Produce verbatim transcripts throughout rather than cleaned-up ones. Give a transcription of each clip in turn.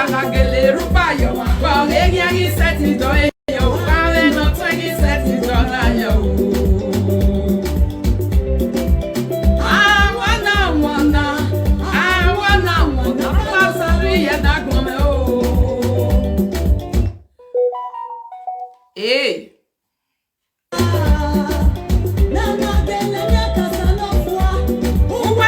Agele rupa yo, wa egi agi seti do e yo, wa le no twenty seti do na yo. I wanna, wanna, I wanna, wanna, rupa salu ye da gome o. Hey.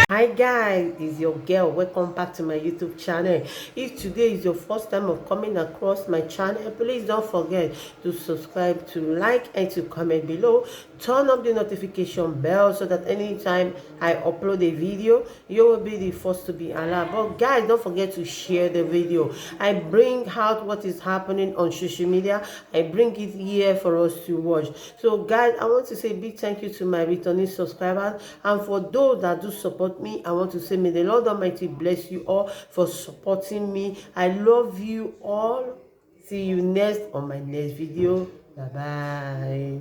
Hi guys, it's your girl. Welcome back to my YouTube channel. If today is your first time of coming across my channel, please don't forget to subscribe, to like, and to comment below. Turn on the notification bell so that anytime I upload a video, you will be the first to be alerted. But guys, don't forget to share the video. I bring out what is happening on social media. I bring it here for us to watch. So guys, I want to say a big thank you to my returning subscribers, and for those that do support me, I want to say may the Lord Almighty bless you all for supporting me. I love you all. See you next on my next video. Bye bye.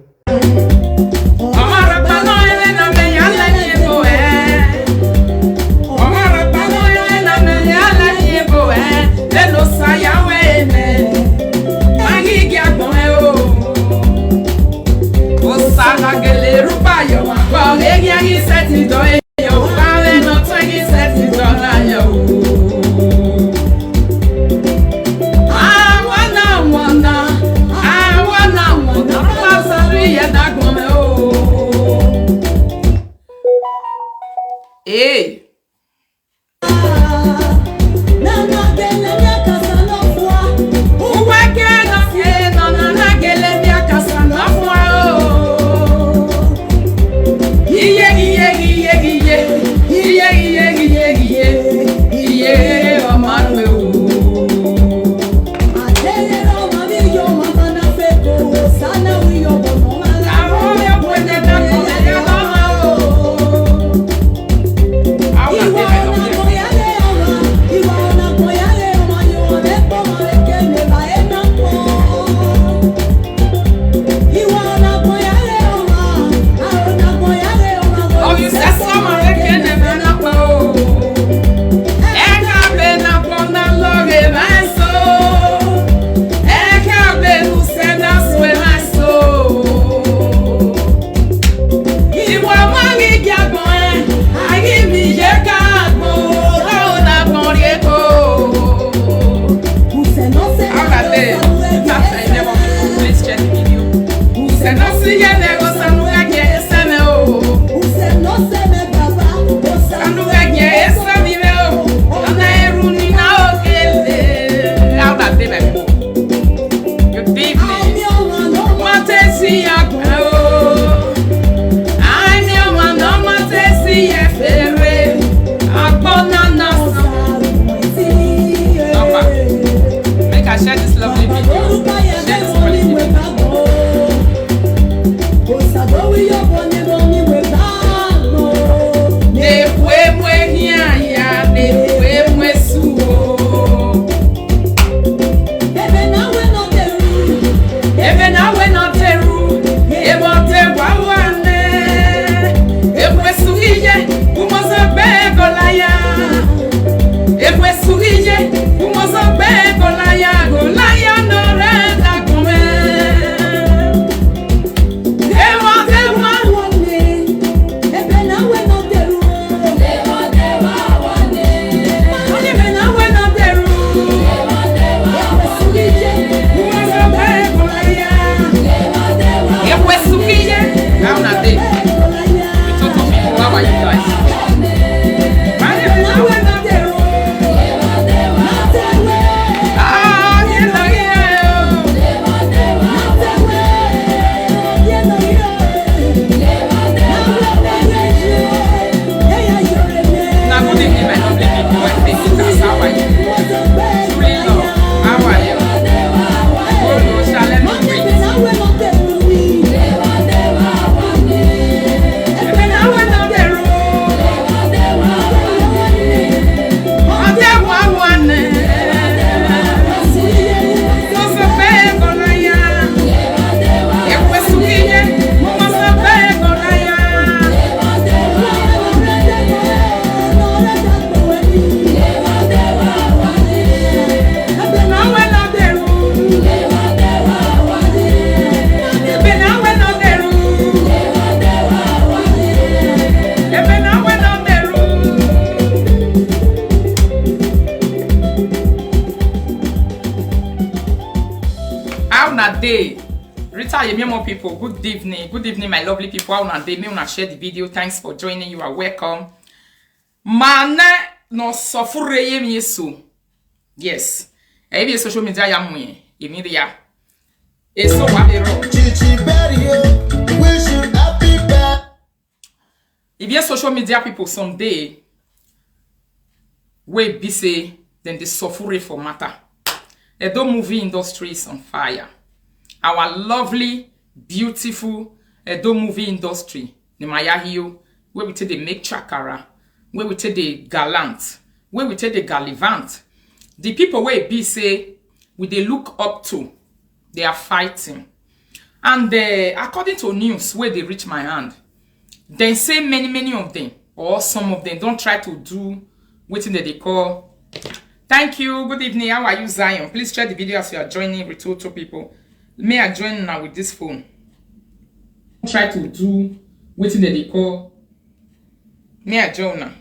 Una dey. Rita Yemiemo people, good evening. Good evening, my lovely people. How una dey? Make una share the video. Thanks for joining. You are welcome. Mane no sofure ye mi so. Yes. Ebi social media ya mu ye. Emi ya. Eso wa ero. Chichi Berry, oh, wish you happy birthday. If you social media people someday, we be say, then the sofure for matter. Edo movie industry is on fire. Our lovely, beautiful Edo movie industry, ni Maya Hiyo, where we take the make chakara, where we take the gallant, where we take the gallivant. The people where be say, we they look up to, they are fighting. And uh, according to news where they reach my hand, they say many, many of them, or some of them, don't try to do wetin dem dey call. Thank you. Good evening. How are you, Zion? Please share the video as you are joining with two, two people. May I join now with this phone? Try to do wetin dem dey call. May I join now?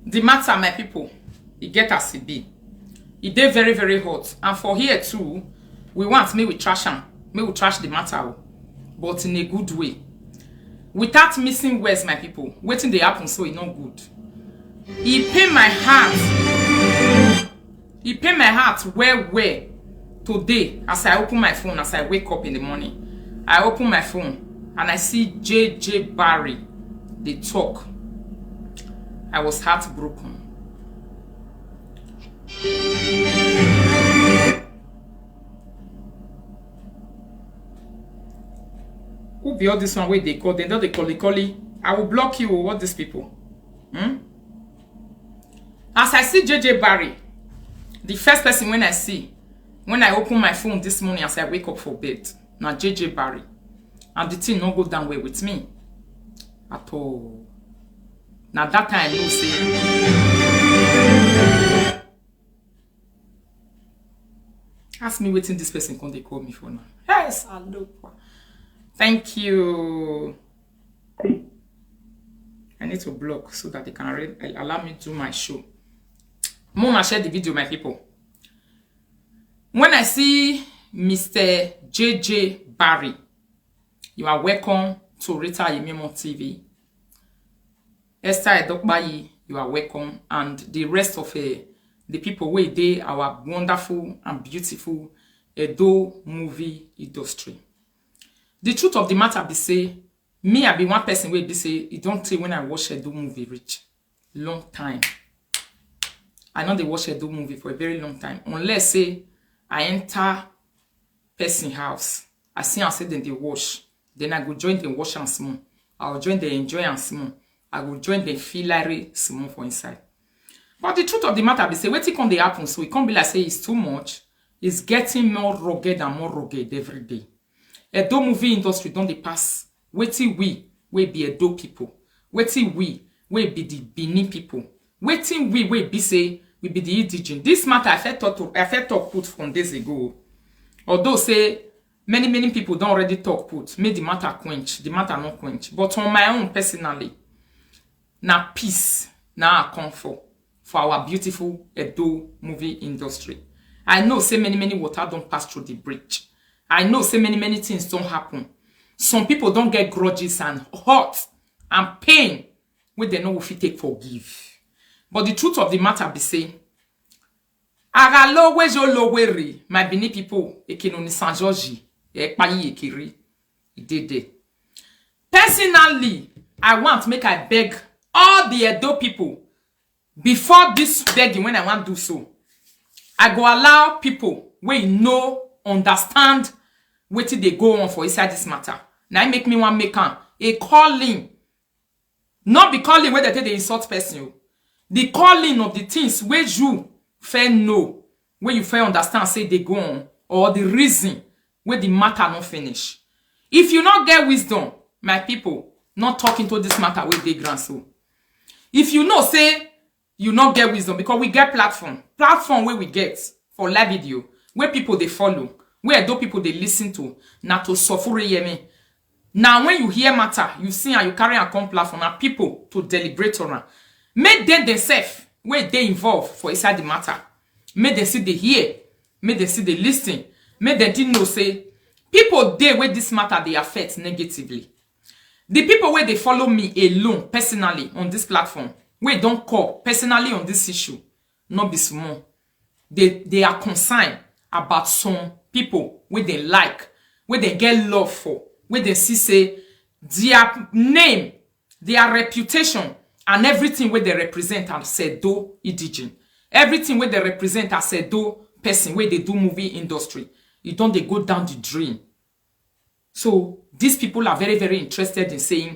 The matter, my people, e get as e be. E dey very, very hot. And for here too, we want make we trash am, make we trash the matter o, but in a good way. Without missing words, my people, wetin dey happen so e no good. E pain my heart. E pain my heart well well today as I open my phone, as I wake up in the morning. I open my phone and I see J J Barry dey talk. I was heartbroken. Who be all this one wey dey call? Dem don dey call, call. I will block you o, all these people. Hmm? As I see J J Barry, the first person when I see, when I open my phone this morning as I wake up for bed, na J J Barry. And the thing no go down well with me at all. Na that time I know say, ask me wetin this person come dey call me for now. Yes, Alopa. Thank you. I need to block so that they can re- allow me do my show. Mona, share the video, my people. When I see Mister J J Barry, you are welcome to Rita Yemimo T V. Esther Edokpayi, you are welcome, and the rest of uh, the people wey dey our wonderful and beautiful Edo movie industry. The truth of the matter be say, me, I be one person wey be say e don tey when I watch Edo movie reach. Long time. I no dey watch Edo movie for a very long time, unless say I enter person house, I see am say dem dey wash, then I go join dem wash am small. I go join dem enjoy am small. I go join dem feel like small for inside. But the truth of the matter be say, wetin come dey happen so, e come be like say it's too much. It's getting more rugged and more rugged every day. Edo movie industry don dey pass wetin we wey be Edo people, wetin we wey be the Benin people, wetin we wey be say we be the indigenous. This matter I fit talk to, I fit talk put from days ago. Although say many, many people don already talk put, make the matter quench, the matter no quench. But on my own personally, na peace na I come for, for our beautiful Edo movie industry. I know say many, many water don pass through the bridge. I know say many, many things don happen. Some people don get grudges and hurt and pain wey dem no go fit take forgive. But the truth of the matter be say, ara lo wejo lo were, my Benin people, ekeno ni San George, e payi ekiri, e dey there. Personally, I want make I beg all the Edo people, before this begging when I want do so, I go allow people wey no understand wetin dey go on for inside this matter. Na im make me wan make am a calling. Not be calling wey dem take dey insult person o. The calling of the things wey you fit know, wey you fit understand say dey go on, or the reason wey the matter no finish. If you no get wisdom, my people, not talk into this matter wey dey ground so. If you know say you no get wisdom, because we get platform, platform wey we get for live video, wey people dey follow, wey Edo people dey listen to, na to sofure yemi, Now, when you hear matter, you see and you carry and come platform, na people to deliberate on am. Make dem themselves wey dey involved for inside the matter. Make dem still dey hear. Make dem still dey listen. Make dem still know say people dey wey this matter dey affect negatively. The people wey dey follow me alone personally on this platform, wey don call personally on this issue, no be small. They, they are concerned about some people wey dem like, wey dem get love for, wey dem see say their name, their reputation, and everything wey dem represent as Edo Idigene, everything wey dem represent as Edo person wey dey do movie industry, e don dey go down the drain. So these people are very, very interested in saying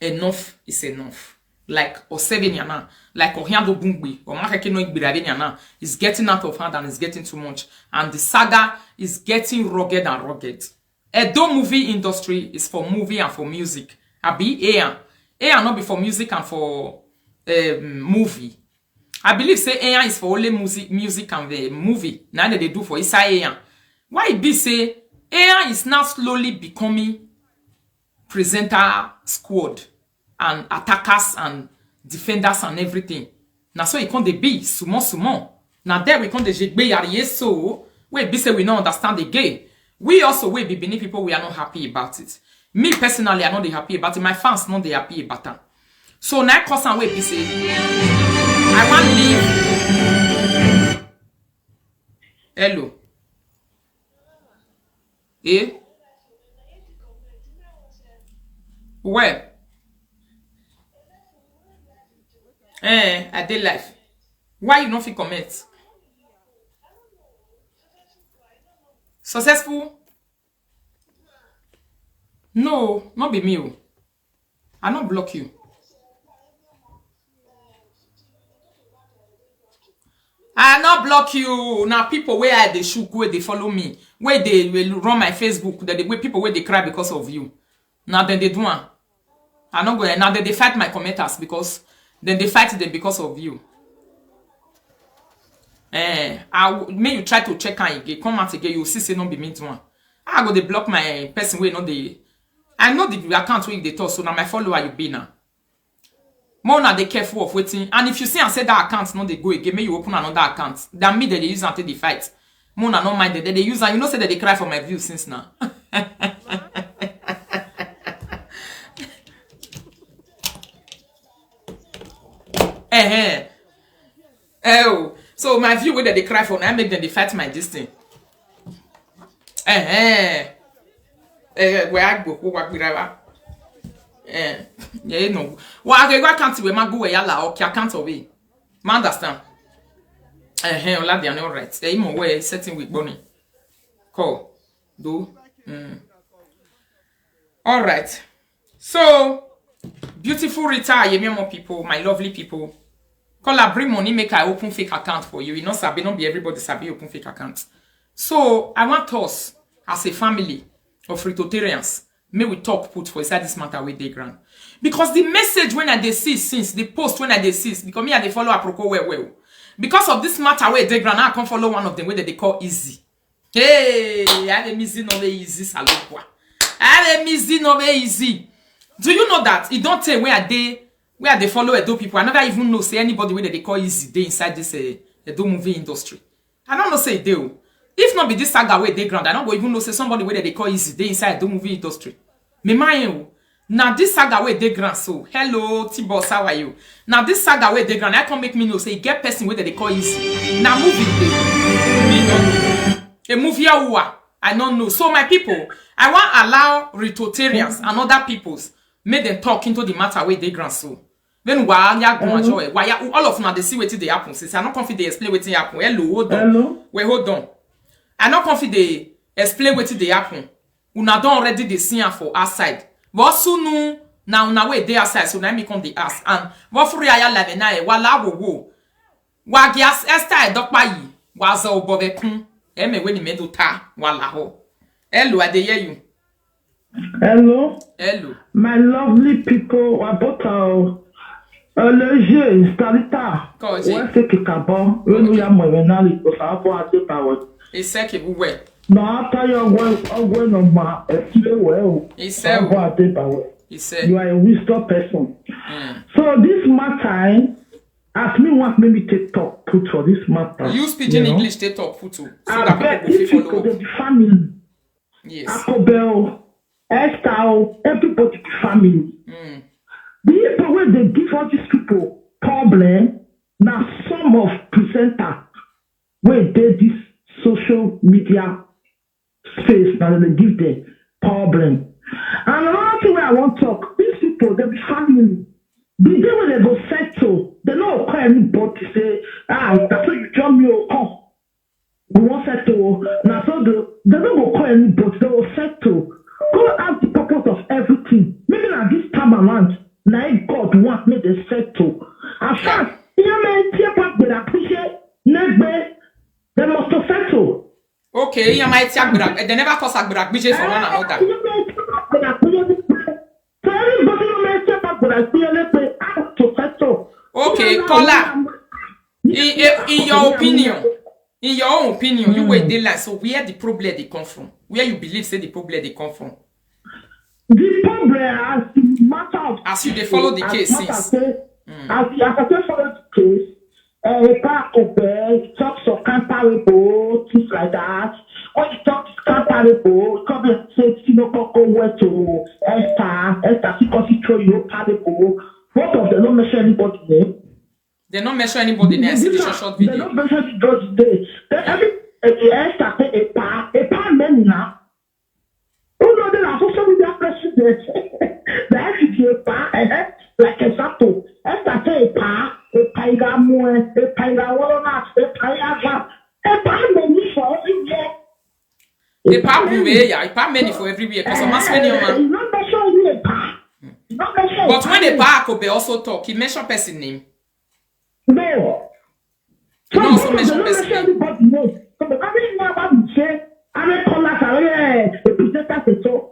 enough is enough. Like Osevenia now, like Ohiando Bungwe, or Makeke no Igbirabenia now, is getting out of hand and is getting too much. And the saga is getting rugged and rugged. Edo movie industry is for movie and for music. Abi Eyan. Eyan not be for music and for um, movie. I believe say Eyan is for only music, music and the movie. Now that they do for inside Eyan. Why it be say Eyan is now slowly becoming presenter squad and attackers and defenders and everything. Now so it come dey be small small. Now there we come dey jegbe yariye so we be say we no understand again. We also we be Benin people, we are not happy about it. Me personally, I no dey happy about it. My fans no dey happy about am. So na cause am wey be say I wan leave. Hello. Eh? Where? Eh, I dey live. Why you no fit comment? Successful? No, not be me o. I no block you. I no block you. Now people where I dey shook, where they follow me, where they will run my Facebook, that the way people where they cry because of you. Now then they do am. I no go. Now then they fight my commenters because then they fight them because of you. Eh, I w- may you try to check am again. Come out again. You see, say no be me do am. I go dey block my person wey no dey. I know the account wey you dey talk, so na my follower you be now. More na dey careful of wetin. And if you see and say that account no dey go again, may you open another account. Than me, they dey use am take dey fight. More na no mind them. They dey use am. You know say they dey cry for my view since now. Eh eh. Eh oh. So my view wey dem dey cry for na make dem dey fight my this thing. Eh eh. Eh, we agbo ko wa gbira wa. Eh, ye no. Wa ke wa account we ma go we yala o ki account we. Ma understand. Eh eh, ola dey no right. Eh, mo we setting we gboni. Call. Do. Mm. All right. So, beautiful Rita Ayemiamo people, my lovely people. Call her, bring money, make I open fake account for you. You know, sabi, not be everybody sabi open fake account. So, I want us, as a family of Fritotarians, may we talk put for inside this matter with the ground. Because the message when I dey see since, the post when I dey see, because me I dey follow Aproko well well. Because of this matter where they ground, I can't follow one of them where they call Easy. Hey, I dey miss no way easy, Salukwa. I dey miss no way easy. Do you know that it don't take where I dey, where I dey follow Edo people? I never even know say anybody where they call Easy dey inside this uh, Edo movie industry. I don't know say they. If not be this saga where they ground, I don't go even know say somebody where they call Easy dey inside Edo movie industry. Me mind you. Now this saga where they ground so. Hello, T-Boss, how are you? Now this saga where they ground, I can make me know say get person where they call Easy. Now movie dey. Me no know. A movie I don't know. So my people, I want allow Ritotarians and other peoples make them talk into the matter where they ground so. Then why ya go and joy? Why ya, all of now they see wetin dey happen. Since I no confident they explain wetin happen. Hello, hold on. Hello. Wait, hold on. I no confident they explain wetin dey happen. Una don already dey see am for outside. But soon na una wey dey outside, so na me come dey ask. And what for ya live na e wala wo wo. Wa gi as Esther Edokpayi, wa zo obovekun. Eme we ni medo ta, wala ho. Hello, I dey hear you. Hello. Hello. My lovely people, Wabota. Eleje, Stalita. Ko je. Wese kikabo, wenu ya mwe na li ko sa bo ate pa wo. Eseke buwe. Na after you go go no ma esile well. He said, Go ate bawe. He said, You are a wisdom person. mm. So this matter, eh, as me want me to take talk put for this matter. Use pidgin you know? English take talk put too. So I that bet people go if fit you go follow. to the family, Yes. Akobel, Esther, oh, everybody be family. Mm. The people wey dey give all these people problem na some of presenter wey dey this social media space na dem dey give them problem. And another thing wey I wan talk, these people dey be family. The day wey dem go settle, dem no go call anybody say, ah, na so you jump me o, come. We wan settle o. Na so the, dem no go call anybody, dem go settle. Go ask the purpose of everything. Maybe na this time around, na im God want make dem settle. As far as ihe na-eti ekwe gbere akpụzie n'egbe, dem must to settle. Okay, you might take agbera. They never cause agbera gbije for one another. Ihe na-eti ekwe gbere akpụzie n'egbe. So everybody wey na-eti ekwe gbere akpụzie n'egbe, have to settle. Okay, Ihe na- caller. In, in, in your opinion, in your own opinion, you wey dey like, so where the problem dey come from? Where you believe say the problem dey come from? The problem as the matter of As you dey follow the as case matter since. Say, as the as I follow the case, uh, a part of the talks of comparable things like that. When the talk is comparable, come and say you no go go where to Esther, Esther, she come she throw you parable. Both of them no mention anybody name. They no mention anybody name. I see the short short They video. no mention anybody name. Then every uh, the Esther say a pa a pa many now. Who know the social media president? The F D A pa, eh, like example, Esther say a pa, a pa iga mue, a pa iga walona, a pa iga va, a pa many for everywhere. The pa bumeya, the pa many for everywhere. Because I'm asking you, Eh, man. You not mention only a pa. You not mention But when the pa Akobe also talk, he mention person name. No. You know, also So mention they don't person mention name. Anybody name. So the family never be say, I mean, call us, I mean, eh, a presenter say so.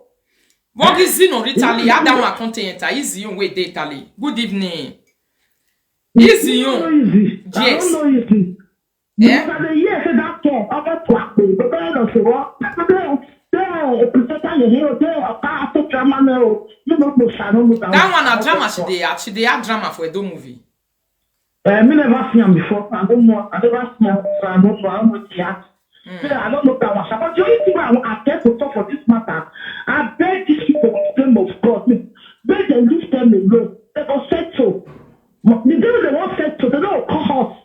What is Zino Ritali? How that one content? Is you wait dey Italy. Good evening. Is It's not you? Easy. I Yes. Don't know easy. Yeah. Because I dey hear say that talk, I got to happen. But then I say what? But then, then a presenter you hear, then I can't say drama now. You know, no, I don't know That one a drama she dey act. She dey act drama for Edo movie. Uh, me never see him before. I don't know. I never see him, so I don't know how much he act. So I don't know that one. But the only thing I, I care to talk for this matter, I beg these people in the name of God, make, make them leave them alone. They go settle. The day they won't settle, they don't call us.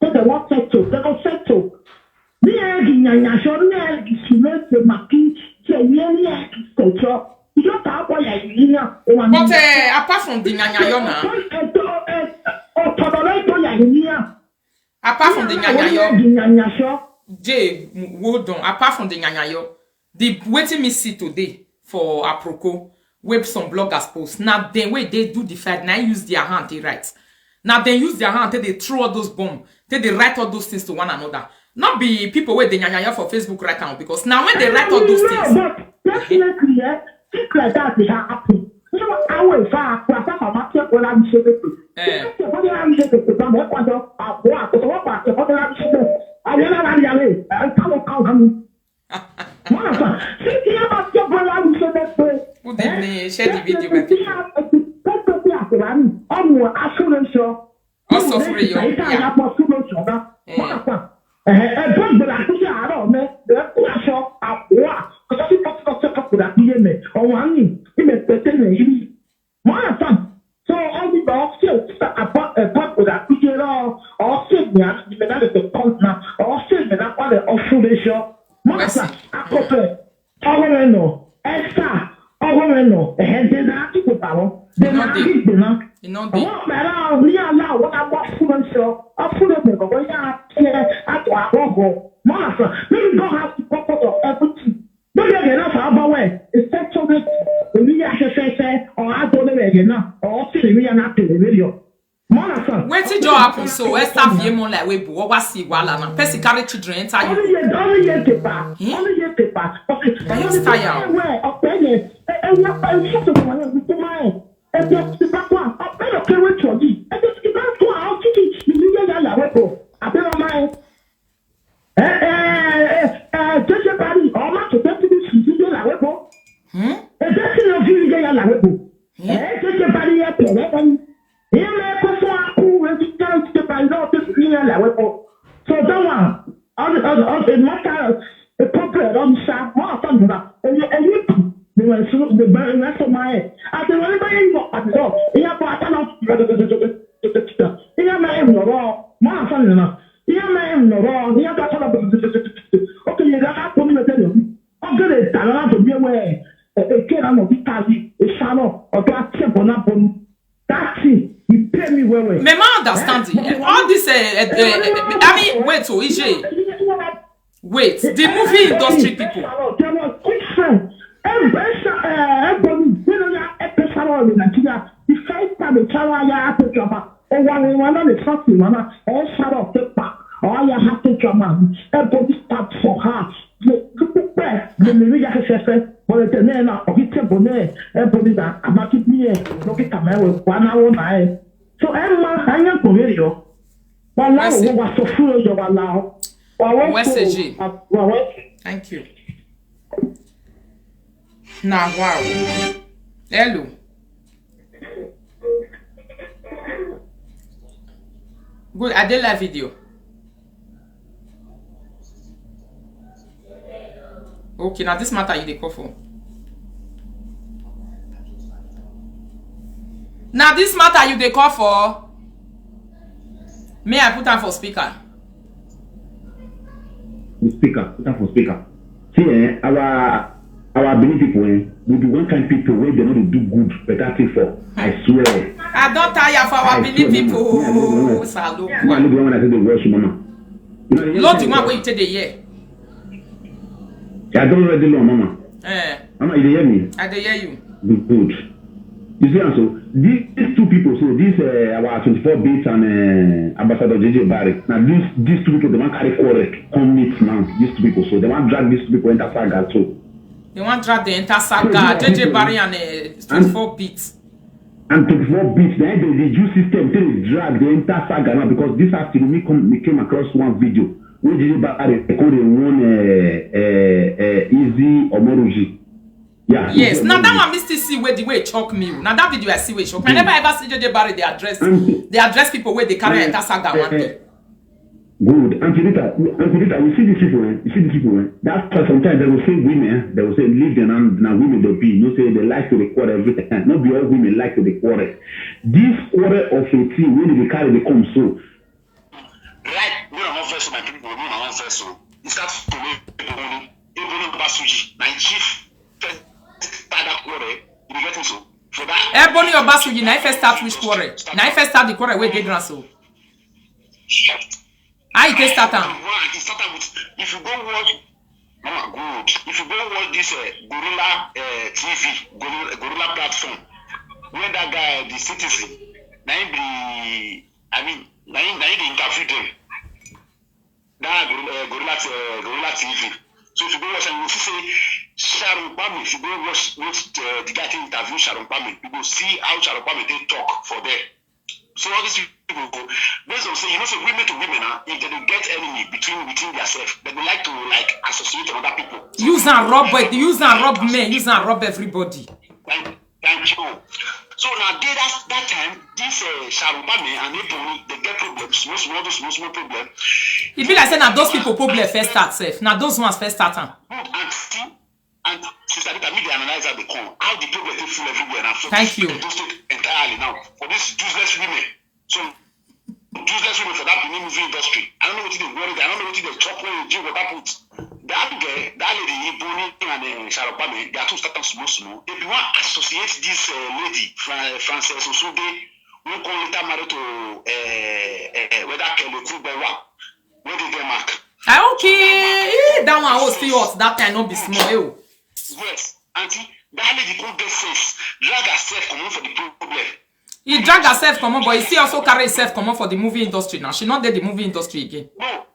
Say they won't settle, they go settle. Ní ẹ̀rẹ́gì yànyàṣọ́, ní ẹ̀rẹ́gì sùmẹ́ǹtì màkì, ṣe ní ẹ̀rẹ́gì sẹ̀jọ́. Ìjọ ta á bọ̀ yà yìí ní à. But uh, apart from the nyanyayo now, Ọ̀tọ̀dọ̀ lẹ́tọ̀ yà yìí ní à. apart from the nyanyayo, Ẹ̀rẹ́gì yànyàṣọ́. Jay, hold on. Apart from the nyanyayo, the wetin me see today for Aproko, wey some bloggers post. Now then, wey they do the fight, now use their hand, they write. Now they use their hand, they throw all those bomb, they they write all those things to one another. Not be people wey dey nyanyayo for Facebook right now because now when they write all those No, things, but definitely, eh, things like that dey happen. You know, I will fa kwa fa fa ma ke kwa la mi se pe. Eh. Ke kwa la mi se pe ba mo kwa do a kwa ko so kwa ke kwa la mi se pe. Aye na la ya le. Ai ka lo ka ha mi. Mona fa. Si ti ya ba ke kwa la mi se pe. Good evening. Share the video, my people. Pe pe pe a ko la mi. O mo a so le so. Also free you. Ai ta Yeah. ya po so le so na. Eh. Mona fa. Ẹ ẹ bọ́ gbọ́dọ̀ àkúṣe àárọ̀ mẹ́ ẹ kú aṣọ àbúrà kọ́sọ́ sí pọ́sítọ́ sí pọ́sítọ́ gbọ́dọ̀ àkúṣe mẹ́ ọ̀hún àmì ìmẹ̀ pẹ̀tẹ́ mẹ́ yìí. Mọ́ ẹ̀ fam. So all the ball ṣe ẹ̀ bọ́ gbọ́dọ̀ àkúṣe lọ ọ̀ ṣe ìgbìyà ìmẹ̀ náà lè fẹ́ kọ́ na ọ̀ ṣe ìmẹ̀ náà pàdé ọ̀ṣun lè ṣọ. Mọ́ ẹ̀ fam akọ̀fẹ́ ọ̀rọ̀ rẹ̀ nọ ẹ̀ṣà ọ̀rọ̀ rẹ̀ nọ ẹ̀hẹ́dẹ́ náà tó kò bá wọn. Dènà Nothing. àgbègbè náà. You know the Àwọn ọ̀pẹ̀rẹ̀ ní aláwọ̀ náà wọ́n fún mi sọ, wọ́n fún mi bẹ̀rẹ̀ wọ́n yá tiẹ̀ àtọ̀ àkọ́kọ́. Mọ́ àṣà, maybe God has the purpose of everything. Maybe ẹ̀gẹ̀ náà fà á bá wẹ̀, ìfẹ́ tó bẹ̀ èmi yá fẹ́fẹ́fẹ́, ọ̀ á tó lé ẹ̀gẹ̀ náà, ọ̀ sì lè rí yá náà tẹ̀lé lórí ọ̀. Mọ́ àṣà. Wetin just happen so Esther Fiemo like wey bu what see wahala now. Person carry children enter Only you. yet, only yet the bar, Hmm? only yet the bar. Okay, Yes, tire. Where ọ̀pẹ̀ yẹn, ẹ ẹ wọ́n pa iṣẹ́ tó wà lẹ́nu tó máa ẹ̀. Ẹ jẹ́ ti bá kọ́ ọ̀pẹ̀ yẹn kéré tọ̀ yìí. Ẹ jẹ́ ti bá kọ́ àwọn títí ìlú yẹn yà yàwó kọ̀. Àbí wọn máa ẹ̀. Ẹ ẹ ẹ ẹ jẹ́jẹ́ parí Rom sha, ma fa nura. Eyi eyi pa. Ni wa su ni ba na so ma e. A te wa ni ba yin mo pa so. Iya pa ta na. Iya ma e mo ro. Ma fa nura. Iya ma e mo ro. Iya pa ta na. Okay, ye ga ka ko ni me te yo. Ogere ta na to bi we. E ke na no bi ta yi. E sha no. O to a te bo na bo. That thing, he pay me well well. Me ma understand it. All this, uh, uh, uh, uh, I mean, wait, oh, E J. Wait, the movie industry people. There was quick friend. Everybody, you know, yeah, everybody in Nigeria. The first time the channel, yeah, I take drama. Oh, one, one, one, the first thing, one, oh, shout out the back. Oh, yeah, have to drama. Everybody start for her. Dukpukpe, mimi ya sese, bole tene na, ogi te bone, e bone na, amaki biye, no ki kama we, wana wo na e. So, e ma, anya ko yo. Wala wo wa so fu yo wala. Wa wo. Thank you. Now, wow. Hello. Good, I dey live video. Okay, now this matter you dey call for. Now this matter you dey call for. May I put am for speaker? The speaker, put am for speaker. See, eh, our our Benin people, eh, we be one kind people wey dem no dey do good, better thing for. I swear. I don tire for our Benin people. Me, I no be one wey I take dey watch, mama. You know, the Lord, the one wey you take dey hear. I don already know, mama. Eh. Mama, you dey hear me? I dey hear you. Good. You see, and so these, these two people, so this uh, our twenty-four bits and uh, Ambassador J J Barry. Now these these two people, they want carry quarrel, come meet now. These two people, so they want drag these two people enter saga too. They want drag the enter saga. J J Barry and uh, twenty-four bits. And twenty-four bits, then the, the Jew system still drag the enter saga now because this afternoon we come we came across one video where J J Barry called the one uh, uh, uh, Easy Omoruji. Yeah, yes, now that one me still see where the way shock me. Now that video I see where shock me. I never ever see J J Barry they address they address people where they carry enter saga one day. Good. Auntie Rita, Auntie Rita, you see these people, eh? You see these people, eh? That's why sometimes they will say women, eh? They will say leave them and now women they'll be. You know, say they like to record everything. Not be all women like to record. This quarter of a thing when they carry the come so. Right, me na one first my people, me na one first so. It start to make people only. Even Basuji, my chief, first start that quarter, you get me so. For that. Ebony Obasuji, na I first start which quarter? Na I first start the quarter where they dance so. How you take start am? One, it start am with if you go watch Mama good. If you go watch this uh, Gorilla uh, T V, Gorilla, Gorilla platform, where that guy, the citizen, na him be, I mean, na him, na him dey interview them. That Gorilla, uh, Gorilla, uh, Gorilla T V. So if you go watch am, you see say Sharon Pami, if you go watch, watch uh, the guy take interview Sharon Pami, you go see how Sharon Pami take talk for there. So all these people go based on say you know say women to women ah, if they dey get enemy between within theirself, they go like to like associate with other people. Use and rob, but use and rob men, use and rob everybody. Thank, thank you. So now they that that time this uh, Sharon Bame and Ebony they get problem small small those small small problem. E be like say na those people problem first start sef. Na those ones first start am. Good and see And Sister Rita, me dey analyze how they come. How the problem dey full everywhere now. For Thank you. Edo State entirely now. For these useless women. So useless women for that Benin movie industry. I don't know what they worry. I don't know what they chop when you drink water put. That girl, that lady, Ebony and uh, Sharon Pame, they are two start small small. If you want to associate this uh, lady, Fran- Frances Osunde, who come later married to uh, uh, whether Kelly Kubawa, where did they mark? I okay. Eh, that one was still hot. That time not be small. Eh, oh. Yes, auntie, that lady come get sense, drag herself comot for the problem. He drag herself comot, but he still also carry himself comot for the movie industry now. She not dey the movie industry again. No,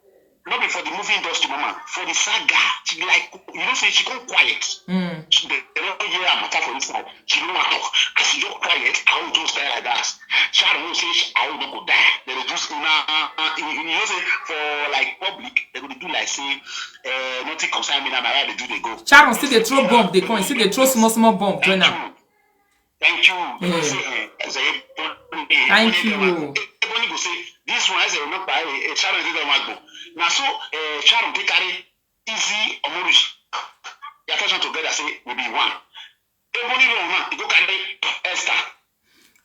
not be for the movie industry, mama. For the saga, she like you know say she come quiet. Mm. She dey dey no hear her matter for inside. She no wan talk. As she just quiet, I will just die like that. Sharon will say she, I will no go die. They reduce una uh, uh, you, you know say for like public, they go dey do like say uh, nothing concern me na my right dey do dey go. Sharon still dey throw bomb dey come, e still dey throw small small bomb join am. Thank you. Thank you. Ebony go say this one as a number eh, Sharon dey don wan go. Na so eh, Sharon take carry easy omorush say we be one. Ebony law now, you go carry Esther.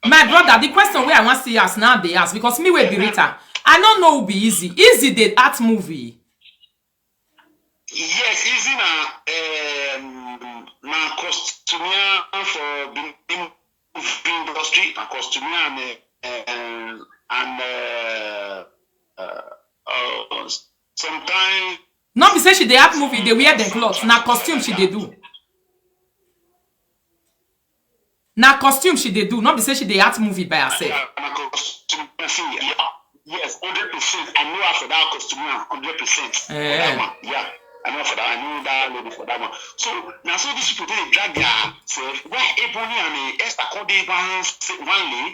My brother, the question where I want to ask now, they ask because me will be Rita. I don't know who be easy. Easy the art movie. Yes, easy na um, na costumier for the movie industry, na costumier and uh, um, and uh, uh, uh, sometimes Not be say she dey act movie, they wear the clothes. Na costume she dey do. Na costume she dey do. Not be say she dey act movie by herself. Yeah, na costume. See, yeah. Yes, hundred percent. I know her for that costume, hundred percent. For Eh. That one. Yeah, I know for that. I know that lady for that one. So now, so these people they drag their self. Why Ebony and uh, Esther call they one se- one lay?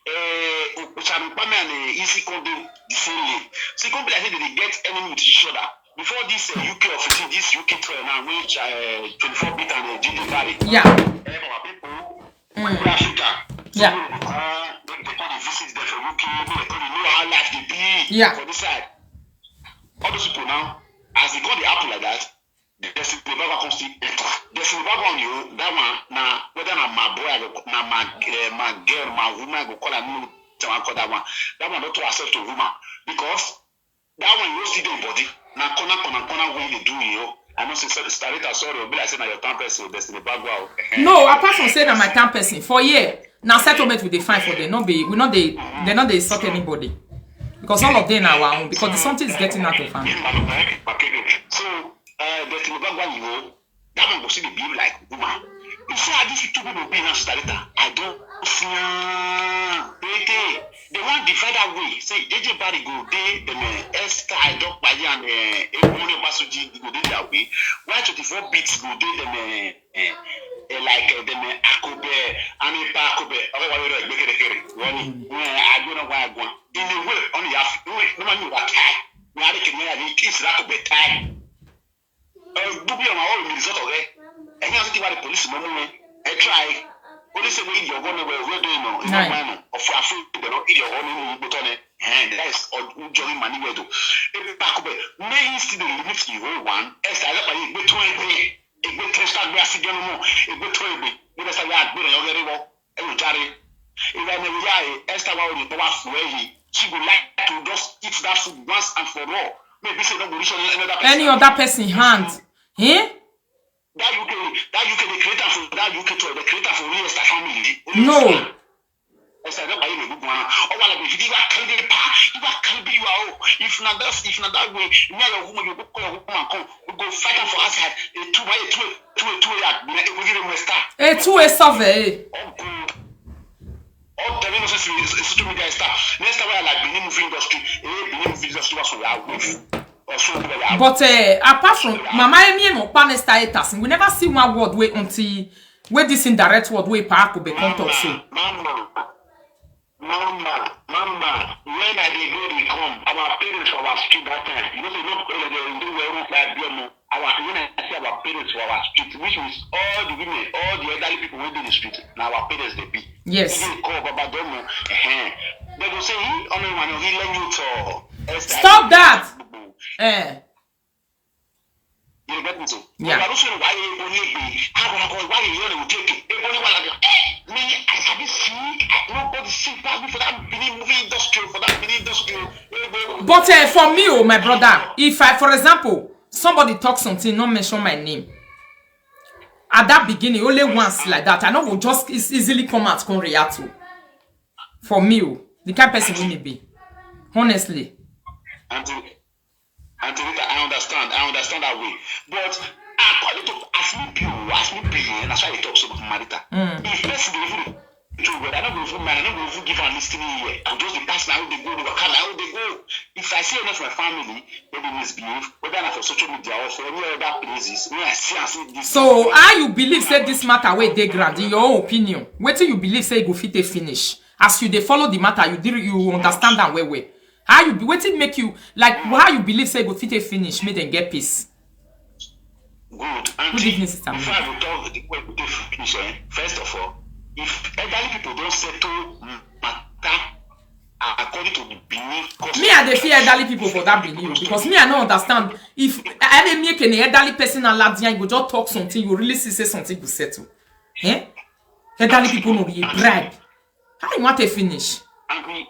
Uh, Ochanukwame and uh, Isi call they the same lay. So it can't be like say they get enemy with each other. Before this uh, U K of this U K tour now, which uh, twenty-four bit and uh, J J Barry. Yeah. Eh, our people, Mm. Africa. So, Yeah. uh, they, they call the visit there for U K, they call the know how life they be Yeah. for this side. All those people now, as they call the apple like that, the Destiny Baba comes to enter. Destiny Baba on you, that one, now, whether na my boy, I go, na my, uh, my girl, my woman, I go call her, no, I call that one. That one don't accept a woman because that one you see the body. Now, corner, corner, corner, when you do you. I know, say, sorry, Starita, sorry, be like say, now your time person, Destiny Baba. No, apart from say na my town person for here, na settlement we dey find for them. No be we not they they not they insult anybody because all of them are our own because the something is getting out of hand. So, uh, Destiny Baba, you know, that one go see the behave like woman. You see how these two people be now, Starita. I don't see. They, they, they want divide that way. Say, J J Barry go there, then uh, Esther, I don't buy and uh, Ebony Basuji go there that way. Why twenty-four beats go there, then uh, uh, uh, like uh, then uh, Akobe, and Ipa Akobe. Okay, why you like make it? Wani, I go no why I go. In a way, only half. No, no man you are tie. No, I can't. It's Akobe tie. Bubi ọmọ ọrọ mi result ọrẹ ẹyin àti tiwa di police mọ mú mi ẹ try police wey yọ ọgọ náà wẹ wẹ dùn ìmọ ìmọ Nice. Ọmọ ọfọ àfọ ìbẹ̀rẹ̀ ìyọ̀wọ́ nínú igbó tọ́ ni ẹ̀hẹ́n that is ọjọ́ ìmọ̀ níwẹ̀ dùn ebi bá kú bẹ̀ main still dey limit the whole one ẹsẹ̀ àgbàpá yìí gbé tún ẹgbẹ́ ẹgbẹ́ tẹ́sítà gbé àṣìjọ́ nínú ẹgbẹ́ tún ẹgbẹ́ gbé tẹ́sítà yà gbé rẹ̀ yọ̀gẹ́rẹ́ wọ́ ẹ yóò járe ìwà ẹni wíyá ẹ Esther wa ò ní bọ́ wá fún ẹ yìí she go like to just eat that food once and for all maybe say no go reach any other person. Any other person hand. Eh? That U K, that U K, they create am for that U K tour, they create am for only Esther family. Only No. Esther. Esther, don't buy me good one. Oh, well, if you are can be pa, you are can be you are. Oh, if not that, if not that way, me and your woman, you go call your woman come. We go fight am for outside. A two by a two, two, two, yeah. Me, we give him a star. A two a survey. Oh, God. Oh, tell me, no, social media star. Next time, I like Benin movie industry. Eh, Benin movie industry was for your wife. Or so, yeah. But uh, apart from Mama Emi and Okpane star haters, we never see one word way until where this indirect word way Park will become talk so. Mama, mama, mama, when I dey go dey come, our parents for our street that time, you know say no be only dey do well with that demo. Our when I see our parents for our street, which means all the women, all the elderly people wey dey the street, na our parents dey be. Yes. Even call Baba Domo, eh, they go say he only one he let you to. Stop that. Eh. You get me so? Yeah. But also why you only be how I go why you only take it. If only one of you, eh, me I sabi see, I nobody see pass me for that Benin movie industry, for that Benin industry. Eh, bro. But uh, for me, oh my brother, if I, for example, somebody talk something, not mention my name, at that beginning, only once like that, I know will just eas- easily come out, come react to. For me, oh, the kind person we may be, honestly. Auntie, Auntie Rita, I understand. I understand that way. But according to as me be, oh, as me be, and that's why they talk so much, Marita. If person dey even do well, I no go even mind. I no go even give am listening ear. I just dey pass na how they go, dey waka na how they go. If I see any of my family wey dey misbehave, whether na for social media or for any other places, when I see am say this. So how you believe say this matter wey dey ground in your own opinion? Wetin you believe say e go fit take finish? As you dey follow the matter, you dey you understand am well well. How you be wetin make you like how you believe say e go fit take finish make dem get peace? Good. And Good evening, Sister before Mary. I go talk the way we dey finish, eh, first of all, if elderly people don settle matter, I according to the Benin custom. Me, I dey fear elderly people for that Benin o, because me, I no understand. If I dey make an elderly person and Ladian, you go just talk something, you really see say something go settle. Eh? Elderly people no be a bribe. How you want to finish? And the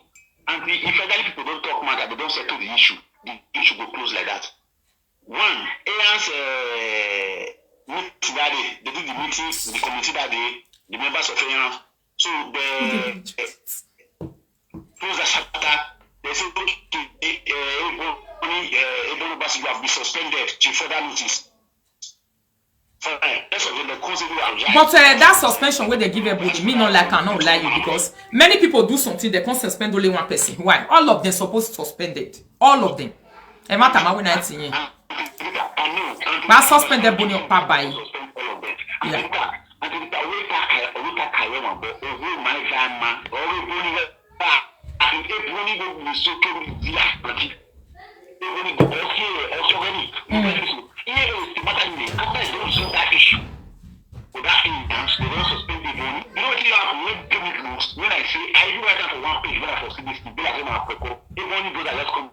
and the if elderly people don't talk matter, they don't settle the issue. The issue go close like that. One, Aaron's uh, meeting that day, they did the meeting with the committee that day, the members of Aaron. So the uh, close the chapter. They say, okay, uh, Ebony, uh, Ebony Basu, you have been suspended till further notice. Fine. That's what the council do. But uh, that suspension wey they give everybody, me no like, I no lie you, because many people do something, they can't suspend only one person. Why? All of them supposed suspended. All of them. E matter ma wey na tin yen. Ba suspend Ebony Opa by. Yeah. When I say I do right now for one page, when I for see this thing, be like say na preko. If only brother just come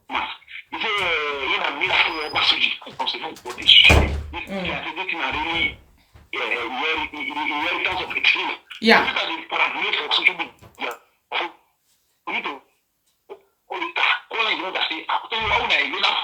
mass. He say, eh, you know, me like say Obasanjo. I come say, no, what is shit? This thing, I say, this thing, I really, yeah, yeah, yeah, in terms of extreme. Yeah. This is the paranoia for social media. For you to call it, call it, you know, that say, I tell you, how would I, you know,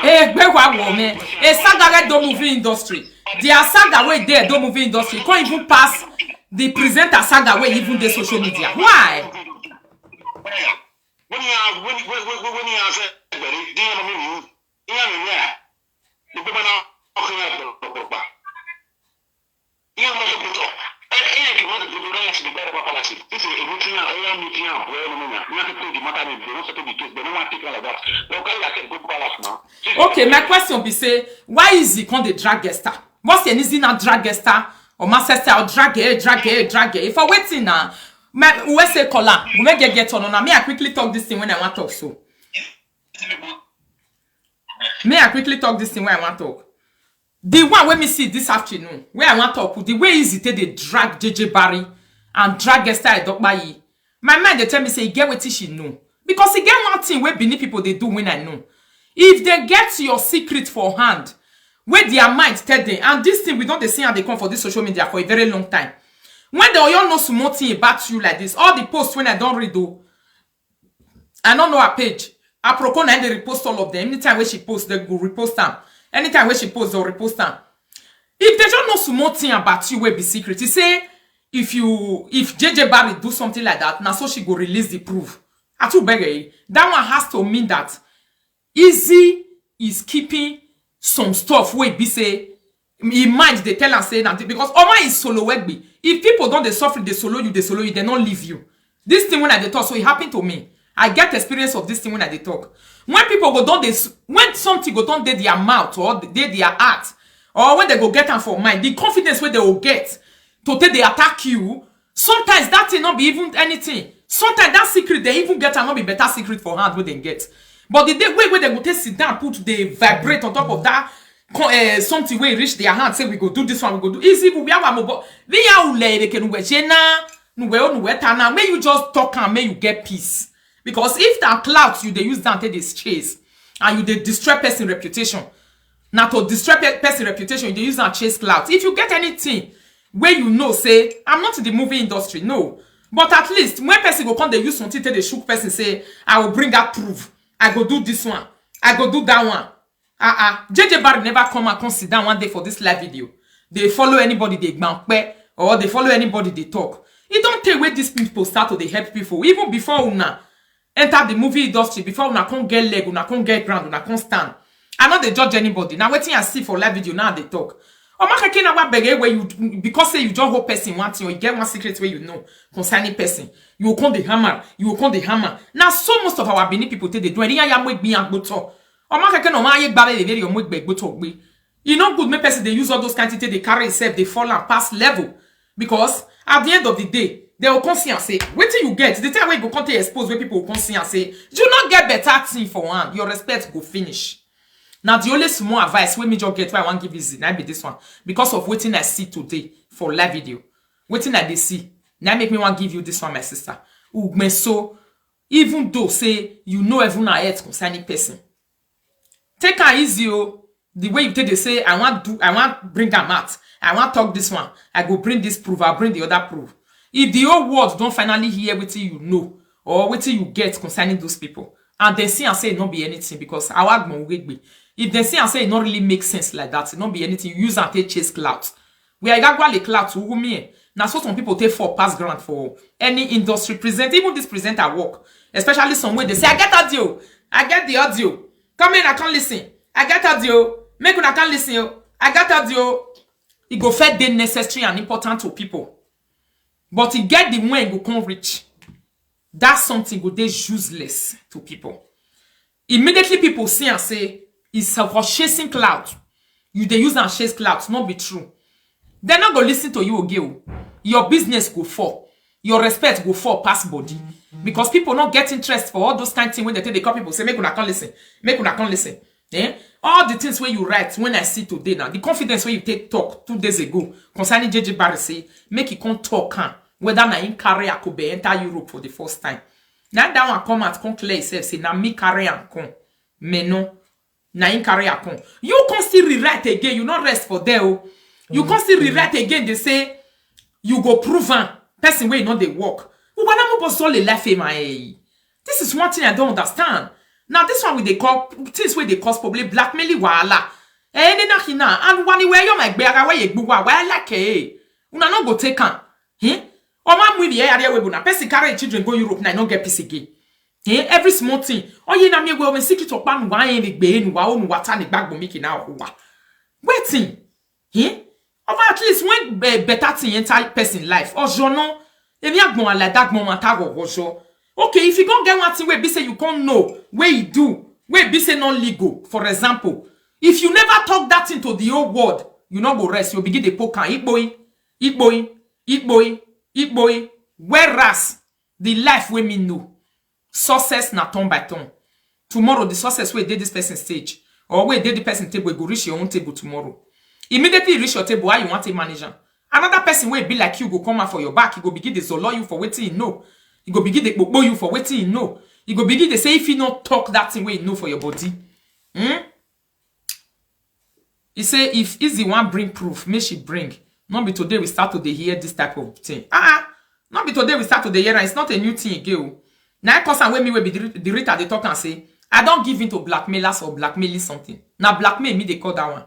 Hey, gbe wa wo me. A saga wey do movie industry. Their saga wey dey movie industry can't even pass the presenter saga wey even dey social media. Why? Okay, my question be say, why is he come the drag Esther? What's the reason na drag Esther? Or my sister, or drag it, drag it, drag it. If I waiting now, my we say color, we may get get on. Now me, I quickly talk this thing when I want talk so. Me, I quickly talk this thing when I want talk. The one wey me see this afternoon, where I want talk, the way easy take dey drag J J Barry and drag Esther Edokpayi. My mind dey tell me say e get wetin she know, because e get one thing wey Benin people dey do when I know. If they get your secret for hand, wey their mind tell them, and this thing we don dey see am dey come for this social media for a very long time. When they all know small thing about you like this, all the posts when I don read o, I no know her page. Aproko na dey repost all of them. Anytime when she post, they go repost am. Anytime when she post, they'll repost am. If they don't know small thing about you, will be secret. He say if you if J J Barry do something like that, now so she go release the proof. I too beg her. That one has to mean that Easy is keeping some stuff wey be say im mind dey tell am say na because omo is solo wegbe. If people don dey suffer, dey solo you, dey solo you, dem no leave you. This thing when I dey talk, so e happen to me. I get experience of this thing when I dey talk. When people go don dey s- when something go don dey their mouth or dey their heart, or when they go get am for mind, the confidence wey they go get to take dey attack you, sometimes that thing no be even anything. Sometimes that secret they even get am no be better secret for hand wey dem get. But the day wey wey dem go take sit down put dey vibrate on top of that co- eh, something wey reach their hand, say we go do this one, we go do easy, we have am obo. We ya ule ere ke nuwe je na nuwe o nuwe ta na. May you just talk am, may you get peace. Because if that clout you dey use that take dey chase and you dey destroy person reputation, na to destroy pe- person reputation you dey use am chase clout. If you get anything wey you know say I'm not in the movie industry, no, but at least when person go come dey use something take dey shook person say I will bring out proof, I go do this one, I go do that one. Ah ah, J J Barry never come and come sit down one day for this live video. They follow anybody they gbankpe or they follow anybody they talk. E don take wey these people start to dey help people even before una enter the movie industry, before una come get leg, una come get ground, una come stand. I no dey judge anybody. Na wetin I see for live video now I dey talk. Omakeke na wa bere where you because say you just hold person one thing or you get one secret where you know concerning person. You go come the hammer, you go come the hammer. Now so most of our Benin people take dey do. Eriya ya mo egbin agboto. Omakeke no ma ye gba bere bere omo egbe gboto gbe. E no good make person dey use all those kind things take dey carry himself dey fall and pass level, because at the end of the day they go come see and say wetin you get, the time wey you go come take expose wey people go come see and say you no get better thing for hand, your respect go finish. Now the only small advice wey me just get wey I wan give Izzy na be this one, because of wetin I see today for live video. Wetin I dey see na make me wan give you this one, my sister. Ugbe, so even though say you know even na health concerning person, take am easy o. The way you take dey say, I wan do, I wan bring am out, I wan talk this one, I go bring this proof, I'll bring the other proof. If the whole world don finally hear wetin you know or wetin you get concerning those people, and dem see am say e no be anything, because our agbon wegbe, if dem see am say e no really make sense like that, e no be anything, you use am take chase clout. We are igagwale clout, who me? Na so some people take fall pass ground for any industry present, even this presenter work, especially some wey dey say, I get audio, I get the audio. Come in, I come listen. I get audio. Make una come listen o. I get audio. E go first dey necessary and important to people. But e get the when e go come reach, that something go dey useless to people. Immediately people see am say it's for chasing clout. You dey use am chase clout, no be true. Dem no go listen to you again o. Your business go fall. Your respect go fall pass body. Because people no get interest for all those kind thing wey dem take dey call people say, make una come listen, make una come listen. Eh? All the things wey you write, when I see today now, the confidence wey you take talk two days ago concerning J J Barry, say make e come talk am whether na him carry Akobe enter Europe for the first time. Na that one come out, come clear himself, say na me carry am come. Me no. Na him carry am come. You come still rewrite again, you no rest for there o. You come still rewrite again, dey say you go prove am. Person wey no dey work. Ubana mo bo sole life e ma e. This is one thing I don't understand. Now this one we dey call, things wey dey cause problem, blackmailing wahala. Eh, ni na hina, and wani we yo my gbe ara we ye gbuwa, we like e. Una no go take am. Eh? O ma mu ibi e area we bu na person carry him children go Europe na e no get peace again. Eh? Every small thing. Oh, ye na me we, when secret okpa nu wa e ni gbe nu wa o nu wa ta ni gbagbo mi ki na o wa. Wetin? Eh? Of at least when be-, better thing enter person life. Ojo no. Emi agbon ala dagbon ma ta go ojo. Okay, if you go get one thing wey be say you can't know, wey you do, wey be say non legal, for example, if you never talk that thing to the whole world, you no go rest. You begin dey poke am, igboi, igboi, igboi, igboi. Whereas the life wey me know, success na turn by turn. Tomorrow, the success wey dey this person stage, or wey dey the person table, e go reach your own table tomorrow. Immediately e reach your table, how you want to manage am? Another person wey be like you go come out for your back, e go begin dey zolo you for wetin e know. E go begin dey kpokpo you for wetin e know. E go begin dey say if you no talk that thing wey you know for your body. Hmm? He say if Izzy wan bring proof, make she bring. No be today we start to dey hear this type of thing. Ah, ah. No be today we start to dey hear am. It's not a new thing again o. Na e cause am wey me wey be the, the Rita dey talk and say, I don't give in to blackmailers or blackmailing something. Na blackmail me dey call that one.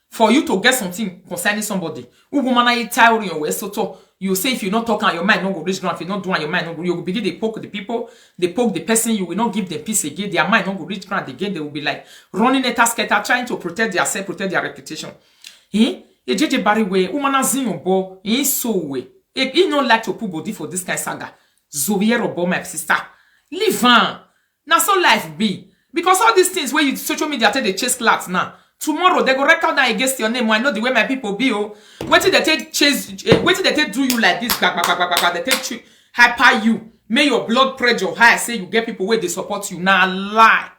For you to get something concerning somebody, who woman are you tiring your way so to? You say if you not talk and your mind no go reach ground, if you not do and your mind no go, you go begin dey poke the people, dey poke the person, you will not give them peace again. Their mind no go reach ground again. They will be like running a task, trying to protect their self, protect their reputation. Eh? E J J Barry way, woman as in your boy, he so way. He, he no like to put body for this kind of saga. Zoviero boy, my sister. Leave am. Na so life be. Because all these things where you social media take dey chase clout now. Tomorrow they go record that against your name. I know the way my people be. Oh, wetin they take chase, eh, wetin they take do you like this? Gba, gba, gba, gba, gba, gba, they take chew, hyper you. May your blood pressure high. Say you get people where they support you. Na lie.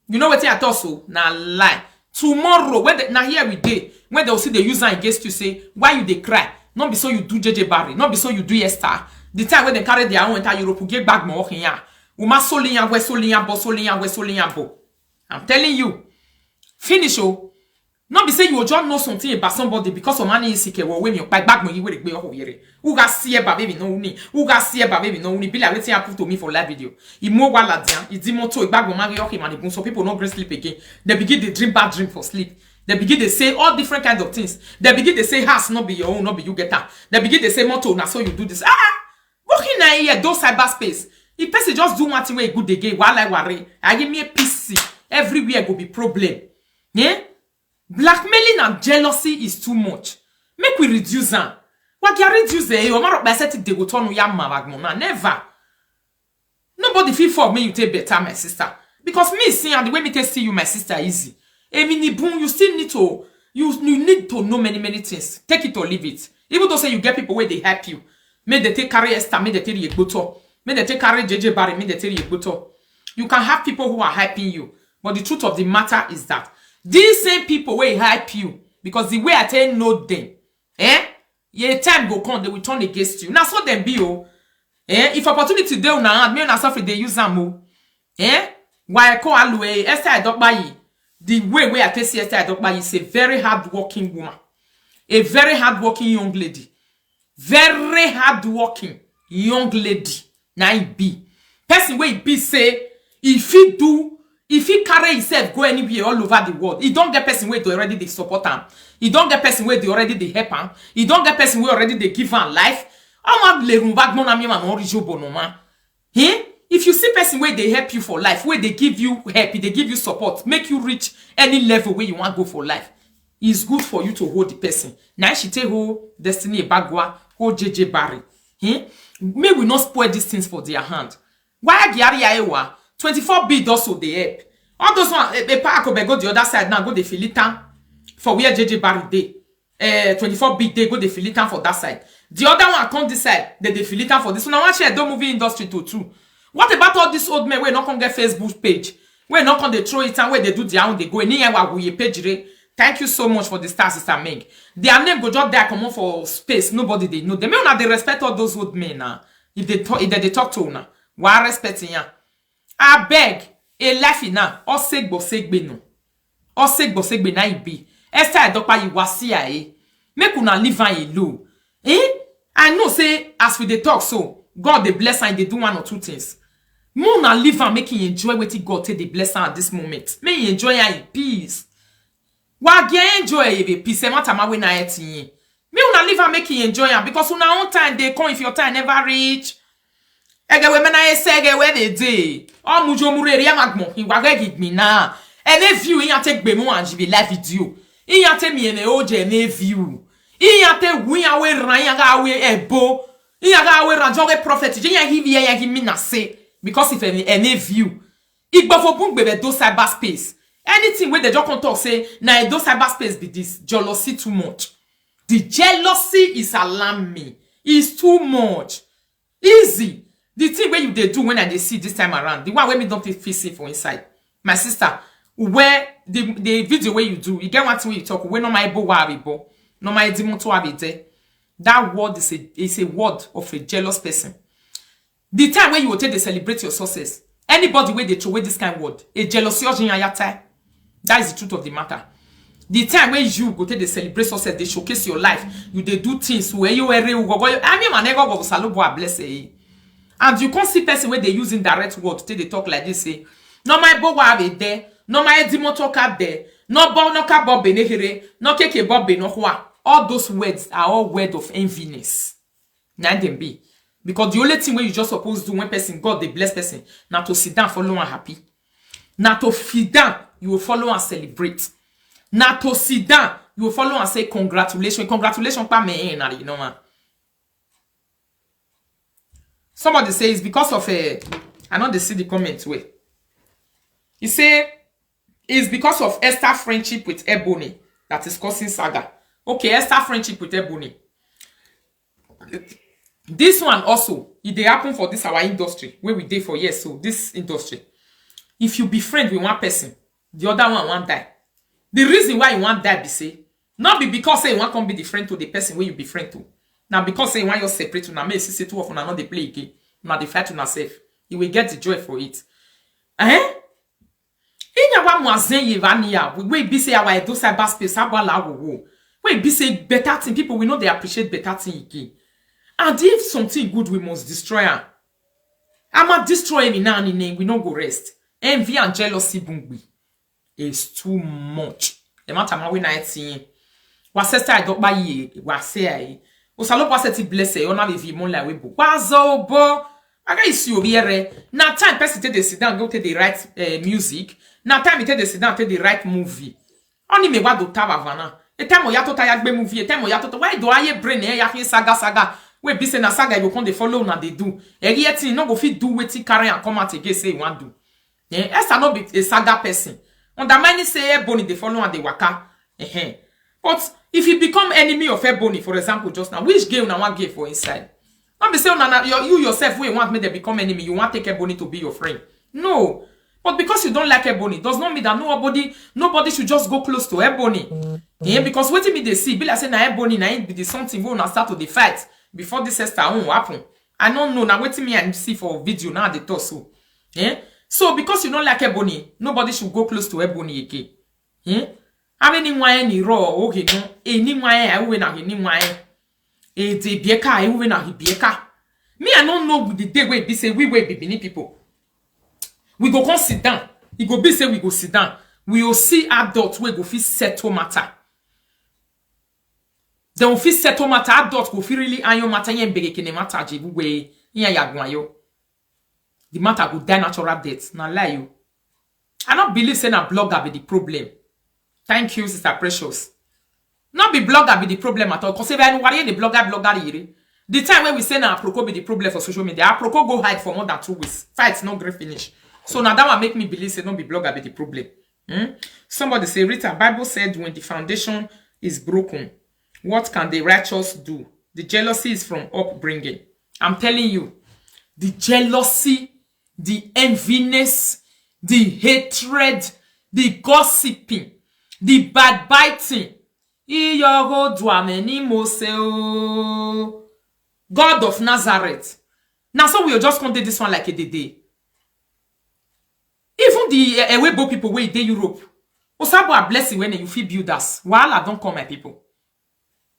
You know wetin I talk so? Na lie. Tomorrow, when they, na here we dey, when they will see the user against you, say, why you dey cry? Not be so you do J J Barry, not be so you do Esther. The time when they carry their own enter Europe, get back more here. Uma soliyan, we soliyan, bo soliyan, we soliyan, bo. I'm telling you. Finish, oh. Not be say you just know something about somebody because of money is sick, well, when you buy back money, where they go, oh, here. Who got see about baby no uni? Who got see about baby no uni? Be like wetin happen to me for live video. Imo wala dian, idimo to, igbagbo magi, okay, man, so people no gree sleep again. They begin to dream bad dream for sleep. They begin to say all different kinds of things. They begin to say house not be your own, not be you get am. They begin to say motor, na so you do this. Ah, working na here, those cyberspace. If person just do one thing wey good again, wala worry. I give me a P C. Everywhere go be problem. Yeah? Blackmailing and jealousy is too much. Make we reduce am. Wa can reduce e, o maro pe se ti de go tonu ya ma wa gbon na. Never. Nobody feel for me, you take better, my sister. Because me see, and the way me take see you, my sister, easy. Emi ni bun, you still need to, you, you need to know many, many things. Take it or leave it. Even though say you get people where they help you, may they take carry Esther, may they take Yegboto, may they take carry J J Barry, may they take Yegboto. You can have people who are helping you. But the truth of the matter is that These same people wey hype you, because the way I take know them, eh? Ye time go come, they will turn against you. Na so dem be o. Eh? If opportunity dey una hand, make una suffer dey use am o. Eh? Why call Alue, Esther Edokpayi? The way wey I take see Esther Edokpayi is a very hardworking woman, a very hardworking young lady, very hardworking young lady. Na im be person wey e be say e fit do, e fit carry himself go anywhere all over the world. E don get person wey dey already dey support am. E don get person wey dey already dey help am. E don get person wey already dey give am life. Ọmọ lèrùn bá gbọ́n náà mi mà mọ́ rí ṣòbò nù ma. Eh? If you see person wey dey help you for life, wey dey give you help, e dey give you support, make you reach any level wey you wan go for life, it's good for you to hold the person. Na she take hold Destiny Ebagwa, hold J J Barry. Eh? May we not spoil these things for their hand. Why Giari Aewa? Twenty-four bid also dey help. All those one, a park go the other side now, go the Filita for where J J Barry dey. Eh, twenty-four bid dey go the Filita for that side. The other one come this side, they the Filita for this one. I want share the movie industry too too. What about all these old men wey no come get Facebook page? Wey no come dey throw it and wey dey do their own, dey go. Any yawa wuye page re. Thank you so much for the star, sister Meng. Their name go just die comot for space. Nobody dey know them. Make una dey respect all those old men now. If they talk, if they dey talk to una, why respect ya? Abeg, a life na osegbo segbe no. Osegbo segbe na e be. Esther Edokpayi wa C I A. Make una leave am alone. Eh? I know say as we dey talk so, God dey bless am, dey do one or two things. Make una leave am, make he enjoy wetin God take dey bless am at this moment. Make he enjoy am in peace. Wa ge enjoy e be peace, e matter ma we na eti yin. Make una leave am, make he enjoy am, because una own time dey come if your time never reach. Ege we mena ese ege we dey dey. Omujo mureri amagbon, iwa ge gigbin na. Ene view iya take gbemu and be live video. Iya take mi ene oje ene view. Iya take wu iya we ran iya ga we ebo. Iya ga we ran joge prophet. Je iya give iya iya give me na say. Because if any any view. Igbofo bun gbebe do cyberspace. Anything wey they just come talk say na e do cyberspace be this. Jealousy too much. The jealousy is alarm me. It's too much. Easy. The thing wey you dey do when I dey see this time around, the one wey me don fit feel see for inside. My sister, where the the video wey you do, you get one thing wey you talk, wey no my ebo wa be bo, no my dimoto wa be there. That word is a is a word of a jealous person. The time wey you go take dey celebrate your success, anybody wey dey throw away this kind word, a jealousy ojin yata. That is the truth of the matter. The time wey you go take dey celebrate success, dey showcase your life, you dey do things where you were real go go. I mean, my neighbor go salobo a bless eh. And you can't see person where they using direct word till they talk like this say, no my bo wa be there, no my edimoto ka there, no bo no ka bo be nehere, no keke bo be no hwa. All those words are all word of enviness. Na dem be. Because the only thing wey you just suppose do when person, God dey bless person, na to sit down, follow and happy. Na to sit down, you will follow and celebrate. Na to sit down, you will follow and say congratulations. Congratulations, pa me eh, na you know man. Somebody say it's because of a. I know they see the comment way. He say it's because of Esther friendship with Ebony that is causing saga. Okay, Esther friendship with Ebony. This one also, it dey happen for this our industry where we dey for years. So this industry, if you be friend with one person, the other one wan die. The reason why you wan die be say, not be because say you wan come be the friend to the person wey you be friend to. Na because say you wan just separate una, make you see say two of una no dey play again. Una dey fight una sef. You will get the joy for it. Eh? Inya wa mwazen ye vania, we, we be say our Edo cyberspace, abala wo wo. We be say better thing, people we know they appreciate better thing again. And if something good, we must destroy am. I'ma destroy him in any name, we no go rest. Envy and jealousy bungbi is too much. E matter ma we na eighteen. Wa sister I don't buy ye, wa say I. Osalopo wa seti bless e, ona be vi mo la we bo. Wa zo bo. Aga isi obi ere. Na time person take dey sit down, go take dey write eh, music. Na time he take dey sit down, take dey write movie. Oni me wa do tava vana. E time oya to ta ya gbe movie, e time oya to ta. Why do aye brain eh ya fin saga saga? We be say na saga you go come dey follow una dey do. E get thing no go fit do wetin carry am come out again say he wan do. Eh, Esther no be a saga person. Undermining say Ebony dey follow and dey waka. Eh, eh. But if he become enemy of Ebony, for example, just now, which game na one game for inside? Not be say una na, you, you yourself wey you want make dem become enemy, you want take Ebony to be your friend. No. But because you don't like Ebony, does not mean that nobody nobody should just go close to Ebony. Yeah, because wetin me dey see, e be like say na Ebony na im be the something wey una start to dey fight before this Esther own happen. I no know, na wetin me I see for video now dey talk so. Eh? So because you don't like Ebony, nobody should go close to Ebony again. Eh? Abeni nwa ni ro oge no, e ni nwa e, uwe na ni nwa e. E de bieka, e uwe na bieka. Me, I no know the day wey be say we wey be Benin people. We go come sit down. E go be say we go sit down. We go see adult wey go fit settle matter. Then we fit settle matter. Adult go fit really iron matter. Yen bere kene matter je we yen ya gwan yo. The matter go die natural death. Na lie you. I no believe say na blogger be the problem. Thank you, Sister Precious. No be blogger be the problem at all. Cause if I worry the blogger, blogger yere. The time when we say na Aproko be the problem for social media, Aproko go hide for more than two weeks. Fight no gree finish. So now that one make me believe say no be blogger be the problem. Hmm? Somebody say, Rita, Bible said when the foundation is broken, what can the righteous do? The jealousy is from upbringing. I'm telling you, the jealousy, the enviness, the hatred, the gossiping, the backbiting. Iyogo duameni mose o. God of Nazareth. Now so we just come dey this one like a day. Even the uh, Ewebo people wey dey Europe, Osabo are blessing when you feel build us. Wahala don come, my people.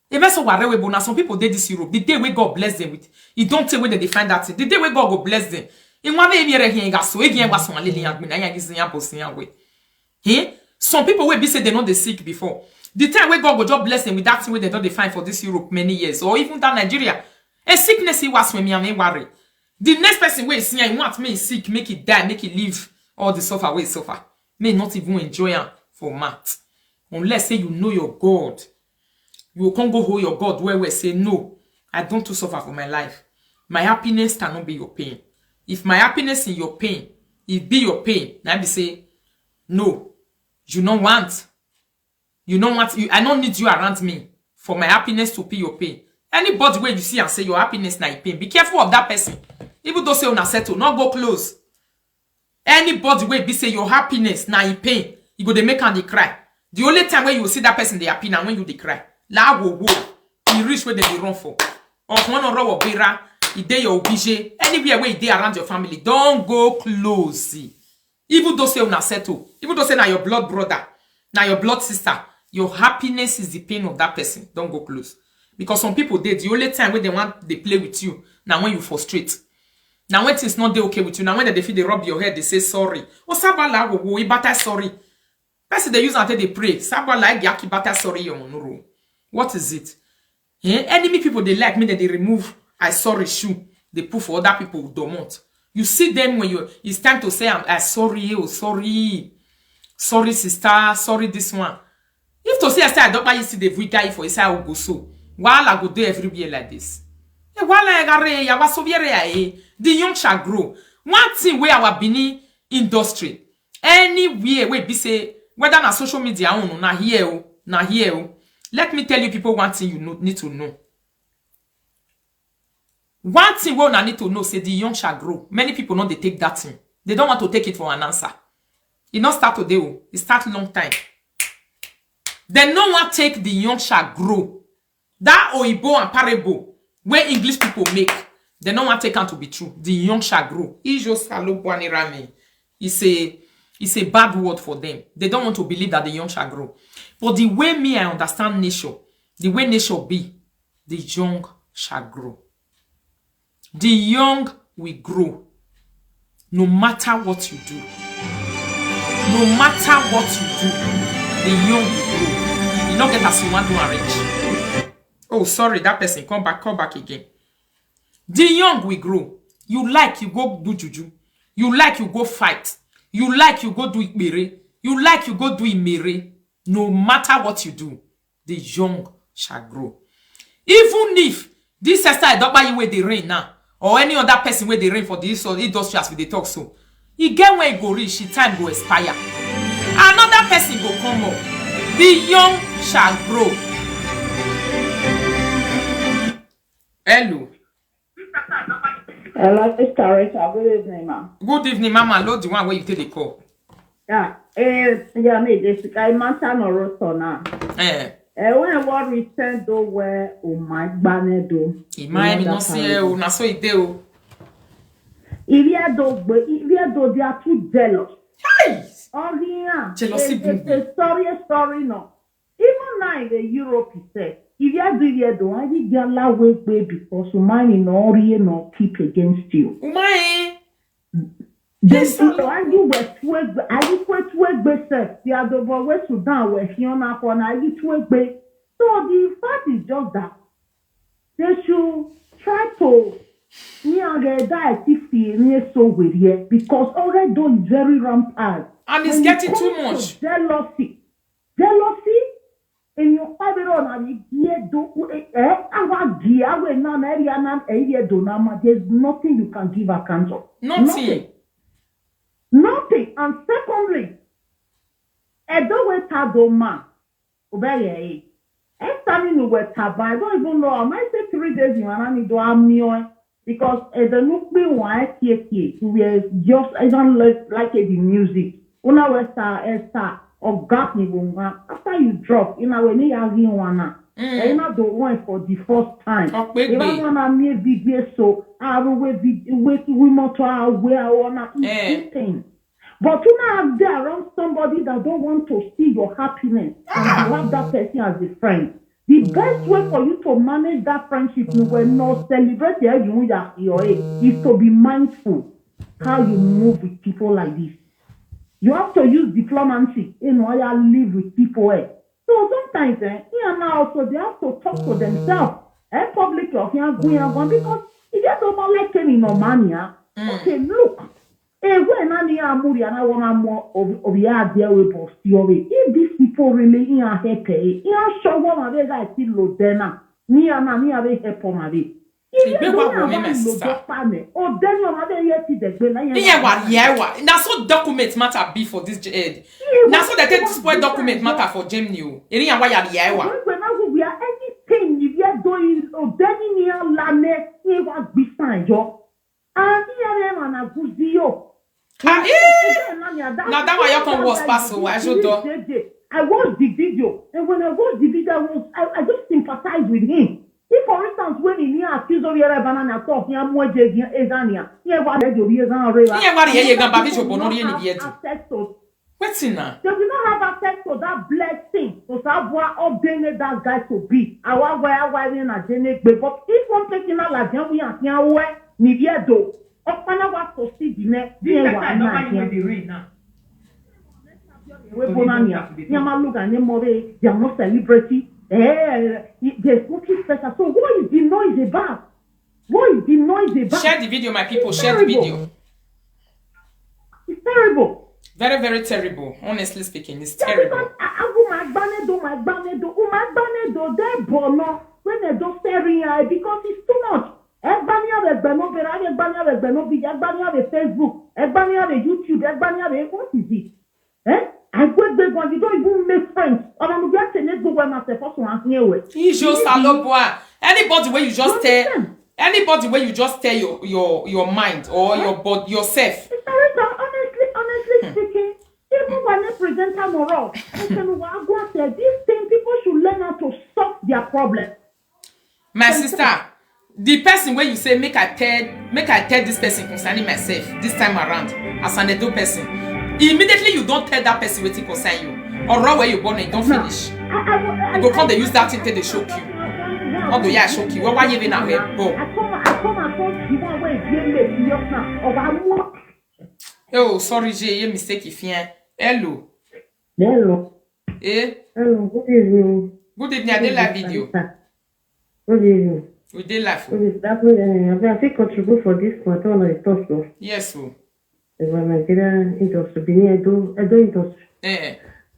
Even so, Warewebo, now some people dey this Europe. The day wey God bless them with, e don tey wey dem dey find that thing. The day wey God go bless them, in one way, here, here, so again, was one lily and when I is in your boss in your way. Eh? Some people will be say they know they sick before. The time wey God go just bless them with that thing wey they don dey find for this Europe many years, or even that Nigeria, a sickness he was when me and me worry. The next person wey see, I want me sick, make it die, make it live, all the suffer wey suffer. May not even enjoy am for mat. Unless say you know your God, you go come go hold your God where we say, no, I don't to suffer for my life. My happiness cannot be your pain. If my happiness in your pain, it be your pain. Now be say, no, you no want. You no want. You, I don't need you around me for my happiness to be your pain. Anybody where you see and say your happiness na your pain, be careful of that person. Even though say una settle, not go close. Anybody wey be say your happiness na in pain, you go dey make am dey cry. The only time when you see that person dey happy na when you dey cry. La wo wo, e reach where dem dey run for. Or one or bera, e dey your obije, anywhere where e dey around your family, don't go close. Even though say una settle, even though say na your blood brother, na your blood sister, your happiness is the pain of that person. Don't go close. Because some people dey, the only time when they want they play with you, now when you frustrate. Now when things not dey okay with you, now when they feel they rub your head, they say sorry. Oh, sabala wo wo ibata sorry. Person they use until they pray. Sabala yaki bata sorry your monuro. What is it? Eh? Enemy people they like me that they remove I sorry shoe. They put for other people domot. You see them when you it's time to say I'm I sorry, oh sorry. Sorry, sister, sorry, this one. If to say I say I don't buy you see the V guy for inside go so. While I go do everywhere like this. Eh, while I got re, I was so very eh. The young shall grow. One thing where our Benin industry, anywhere where be say, whether na social media on, na here, oh, na here. Oh. Let me tell you people one thing you know, need to know. One thing we una need to know say the young shall grow. Many people no dey take that thing. They don't want to take it for an answer. E no start today o. E start long time. Dem no wan take the young shall grow. That oyibo and parable wey English people make, dem no wan take am to be true. The young shall grow. Ijo salo bwanirami. It's a it's a bad word for them. They don't want to believe that the young shall grow. But the way me I understand nature, the way nature be, the young shall grow. The young will grow. No matter what you do, no matter what you do, the young will grow. You not get as you want to arrange. Oh, sorry, that person come back, come back again. The young will grow. You like you go do juju. You like you go fight. You like you go do ikpere. You like you go do imere. No matter what you do, the young shall grow. Even if this sister Adopa you where they rain now, or any other person where they rain for this or industry as we dey talk so, e get when e go reach, e time go expire. Another person go come up. The young shall grow. Hello. Hello, Mister Richard. Good evening, ma. Good evening, mama. Load the one where you take the call. Yeah, eh, yeah, me this guy Manta Noroso now. Eh, Eh, when what return do where oh my banner do. Imai mi no see eh, o, na so e dey o. If you do, but if you do, they are too jealous. Hey! Oh yeah. Jealousy It's, boom it's a sorry, sorry no. Even now in the Europe, he said, if you do, if you do, I did get la way way because money no real no keep against you. Umai. They do argue with twig, I equate twig self. The other boy where Sudan where Fiona for now, you twig. So the fact is just that they should try to me and the die fifty and so with here because already is very rampant. And it's When it getting comes too to much. Jealousy. Jealousy. In your five year old, and you do eh, our gear, we na area na area do na ma. There's nothing you can give account of. Nothing. Nothing. And secondly, Edo we tado ma. Obeye. Examine we taba. I don't even know. I might say three days in Anani do amio because Edo no be one kiekie. We were just I don't like like the music. Una we star Esther or got me one. After you drop, you know when you are in one. Mm. And you know the one for the first time. Okpegbe. Even when I made video so I will wait with we motor aware or not Eh. Thing. But you now have there around somebody that don't want to see your happiness and you have that person as a friend. The best way for you to manage that friendship, you will not celebrate the you your is to be mindful how you move with people like this. You have to use diplomacy in how you live with people. Eh? So sometimes, eh, here now also they have to talk to themselves. Eh, public of here going on because if you don't like any no money, ah, okay, look. Eh, when I need a movie and I want more of of the idea we boss you away. If these people really in a heck, eh, in a show one of these guys still low then. Me and me have a help on my day. If Igbe wa wo me, my sister. Oh, then you have a yet to the Iye wa ye wa. Na so document matter be for this eh. Na so they take spoil document matter for Germany o. Eri yan wa ya ye wa. When I go we are anything if you are doing or then in your lame, you are be fine, yo. And here man a good yo. Ah, eh! Na that one you come worse pass o, I should do. I watched the video, and when I watched the video, I was I, I just sympathize with him. If, for instance, when he near accused of Yere Banana talk, he am more Jedi Ezania, he ever read your ears and read. He ever read your gamba, he should born only in the Access to Wetin na? They will not have access to that blessing. To Sabua or Bene that guy to be. Our where why we na Jene gbe. But if one person na la Jan we and Jan where ni viedo. Okpana wa to see the ne. Be wa na here. We go na here. Yama look and more. They are not celebrity. Eh, there's nothing special. So what is the noise about? What is the noise about? Share the video, my people. Share the video. It's terrible. Very, very terrible. Honestly speaking, it's Yeah, terrible. Because I, I go my gbanedo, my gbanedo, my gbanedo, they bono when they don't stare in eye because it's too much. Egbani ave gbeno bera, egbani ave gbeno bi, egbani ave Facebook, egbani ave YouTube, egbani ave what is it? Eh? I go big one, you don't even make friends. Or I'm going to make go where myself also want here with. Ijo Salobua. Anybody where you just tell, Understand? Anybody where you just tell your your your mind or your body yourself. Mister Rita, honestly, honestly speaking, even when a presenter moral, I can go and say this thing, people should learn how to solve their problem. My sister, the person where you say make I tell make I tell this person concerning myself this time around as an Edo person. Immediately you don't tell that person wetin concern you. Or where you born, you don't finish. I, I, I, You go come dey use that thing take dey shock you. Although yeah, shock you. What why you even aware? But I come, I come across the one where you make me up now. Or I want oh, sorry, Jay, you mistake if you. Hello. Hello. Eh? Hello. Good evening. Good evening. I dey live video. Good evening. We dey live. Good evening. That way, uh, I fit contribute for this matter on the talk so. Yes, o. About Nigeria industry, Benin Edo, Edo industry. Eh.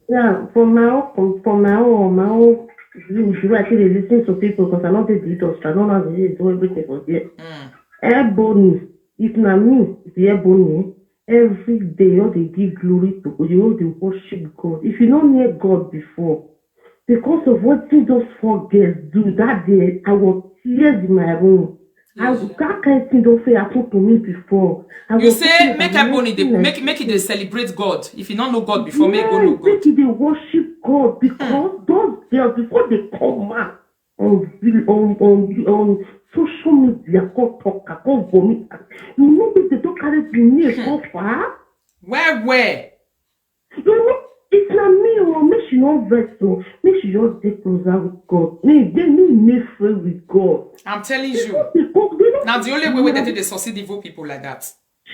Yeah, for my own, for my own, my own view, the way I take dey listen to people, because I no dey the industry, I don't know how they do everything for there. Mm. Ebony, if na me, the Ebony, every day, all they give glory to God, you all dey worship God. If you no near God before, because of what those four girls do that day, I was tears in my room. I, that kind of thing don't fail happen to me before. I You was say thinking make about Ebony dey nothing like make make e dey celebrate God. If you don't know God before, make e go Yes, know God. Make e dey worship God because those girls before they come out on the- on on on social media come talk am, come vomit am. You know if they don't carry the name go far. Where where? You know, it's not me or make she not vex o. Make she just dey closer with God. Me, they me me free with God. I'm telling you. Before they come, they don't Now the only way wey they take dey succeed evil people like that.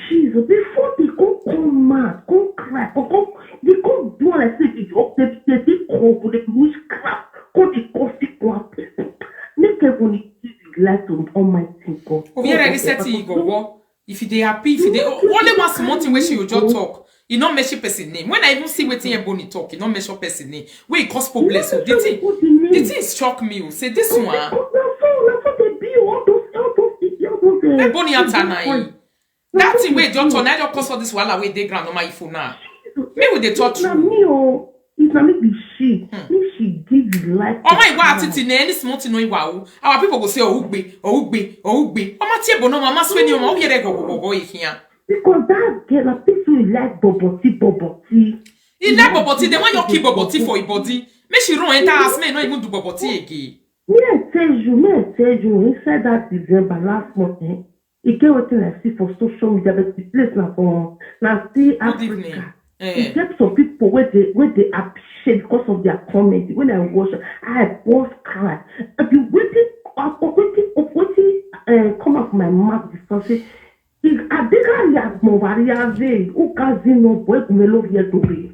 Jesus, before they go come mad, go cry, go go, they go do all like say they go, they they they go, they witchcraft, go they go sick one person. Make everyone give you life to Almighty God. Obi already set e go war. If you dey happy, if you dey only one small thing wey she go just talk, e no mention person name. When I even see wetin Ebony talk, e no mention person name. Wey e cause problem, so the thing, the thing shock me. O say this one. Na so, na so they be all those, all those, all those. Uh, Ebony ata na e. That thing wey just turn, I just cause all this wahala wey dey ground on my phone now. Me with the touch Na room. Me o, if na me be she, if she give you life. Ọmọ ìwà àti tì ní any small thing no ìwà o. Our people go say, "Òwúgbe, òwúgbe, òwúgbe." Ọmọ tí èbò náà máa sọ ní ọmọ, ó yẹrẹ gọ̀gọ̀gọ̀gọ̀ ìhìyàn. Because that girl, na people you like boboti, boboti. He like boboti, they want you kill boboti for his body. Make she run enter house, make no even do boboti again. Me I tell you, me I tell you, inside that December last month, eh, e get wetin I see for social media, but the place na for na still Good evening. Africa. Eh. E get some people wey dey wey dey appreciate because of their comedy. When I watch, I burst cry. I be wetin wetin wetin uh, come out my mouth before say, "Is Adega Liagmo Variaze Ukazino Boy Kumelo Vietore."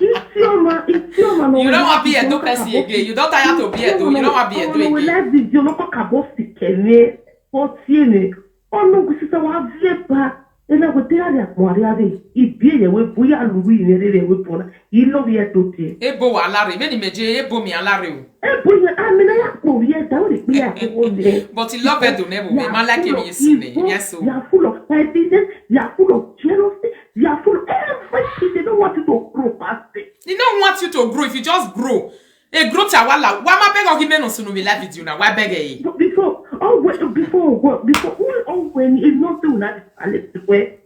Isioma, Isioma, no, You don't we want be like Edo video, person no, again. You don't tire to be Edo. You don't want be Edo no, we again. Like video, no, kaka boss, kene, for tiene. Oh no, we sister, wa vie pa. Ena go tell ya mo ari ave. Ibi ye we buya lu wi ne re we bona. Ilo vie to te. Ebo wa alare, many meje, ebo mi alare o. E buya, a mi na ya ko vie da o de pe ya ko o de. But he love Edo never. We man like him is me. Yes, so. You are full of pettiness. You are full of jealousy. You are full of everything. They don't want you to grow past it. He don't want you to grow. If you just grow, a grow tawala. Why my beg of him no sunu be live video now? Why beg eh? But before, oh, wait, before, what, before, oh, oh, when it's not too late, I let the way.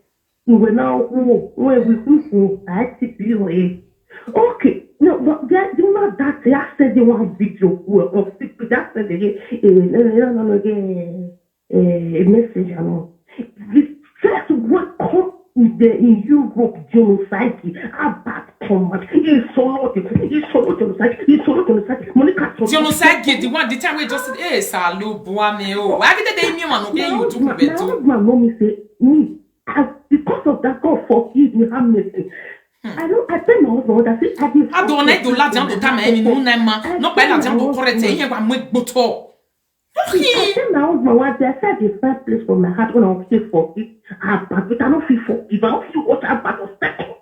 We were now, oh, where we who, I see you, eh. Okay, no, but that, you know that they are sending one video, who are on secret, that send again, eh, no, no, no, no, again, eh, a message, I know. The first word come in the, in Europe, genocide, about command, it's so lot, it's so lot genocide, it's so lot genocide, Monica, so Genocide gate, the one, the time we just said, "Hey, Salu, Buame, oh, why did they name you and obey you to My Kubeto?" husband know me say, me, I, because of that, God forgive me, have mercy. I know, I tell my husband, what I say, I did. I don't like to lie down to time, I mean, no, no, no, but I don't correct it. Yeah, I'm with Boto. I tell my husband one day, I said, "The first place for my heart when I want to forgive, I, but I don't feel forgive, I don't feel what I, but second."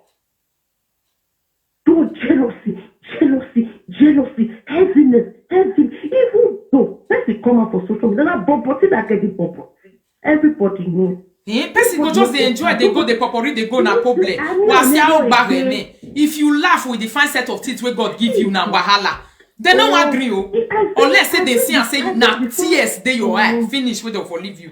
Though jealousy, jealousy, jealousy, heaviness, heaviness. Even though person come out for social media, na boboti that get the boboti. Everybody knows. Eh, person go just dey enjoy, they go, they popori, they go na problem. I mean, Well, I see never how bad again. Me. If you laugh with the fine set of teeth where God give you now, wahala, they no agree, oh. Unless say they see and say, "Na tears dey your eye, finish, we don't for leave you."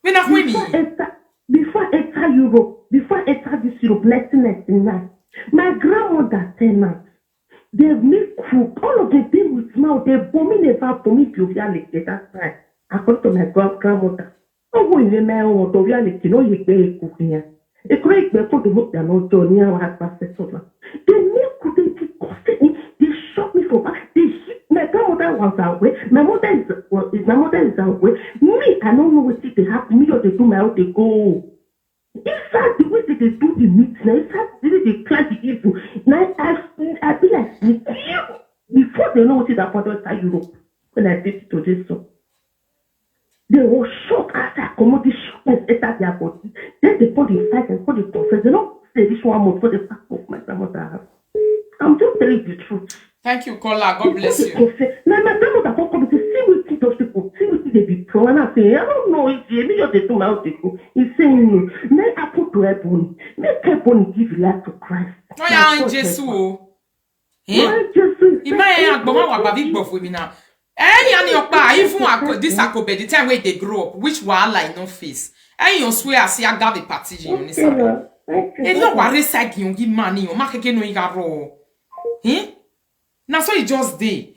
When I win me. Before I enter, before I enter Europe, before I enter this Europe, nineteen ninety-nine, my grandmother tell me, they make cook, all of them dey with mouth, they bomi never bomi Biovia like that time. According to my grand grandmother, oh, we may my own, Biovia like, you know, you pay cook here. Ekura ikpe ko de mo ya no do ni awa akpa se so na. They make cook, they keep costing me, they shock me for back, they hit my grandmother was away, my mother is, was, my mother is away. Me, I don't know what they happen, me or they do my own, they go. Inside the way that they do the meat, now inside the way they plan the evil. Now I, I be like, before they know what is that part of Europe, when I did to this so. They were shocked after I comot the shockness enter their body. Then they call the fight and call the confess. They don't say this one month for the back of my grandmother house. I'm just telling the truth. Thank you, caller. God bless you. Now my grandmother come come and say, "See what those people, see what they be pro." And I say, "I don't know if they, me just they do my own people." He's saying no. May I put to Ebony. Make Ebony give life to Christ. No, yeah, Jesus. Oh. Eh? Why Jesus? Ima e agboma wa babi gbofo mi na. Eh, yani okpa, even ako, this Akobe, the time wey dey grow up, which wahala e no face? Eh, you swear I see agave party you on this. E no worry sagi yongi money, you make no igaro. Eh? Na so e just dey.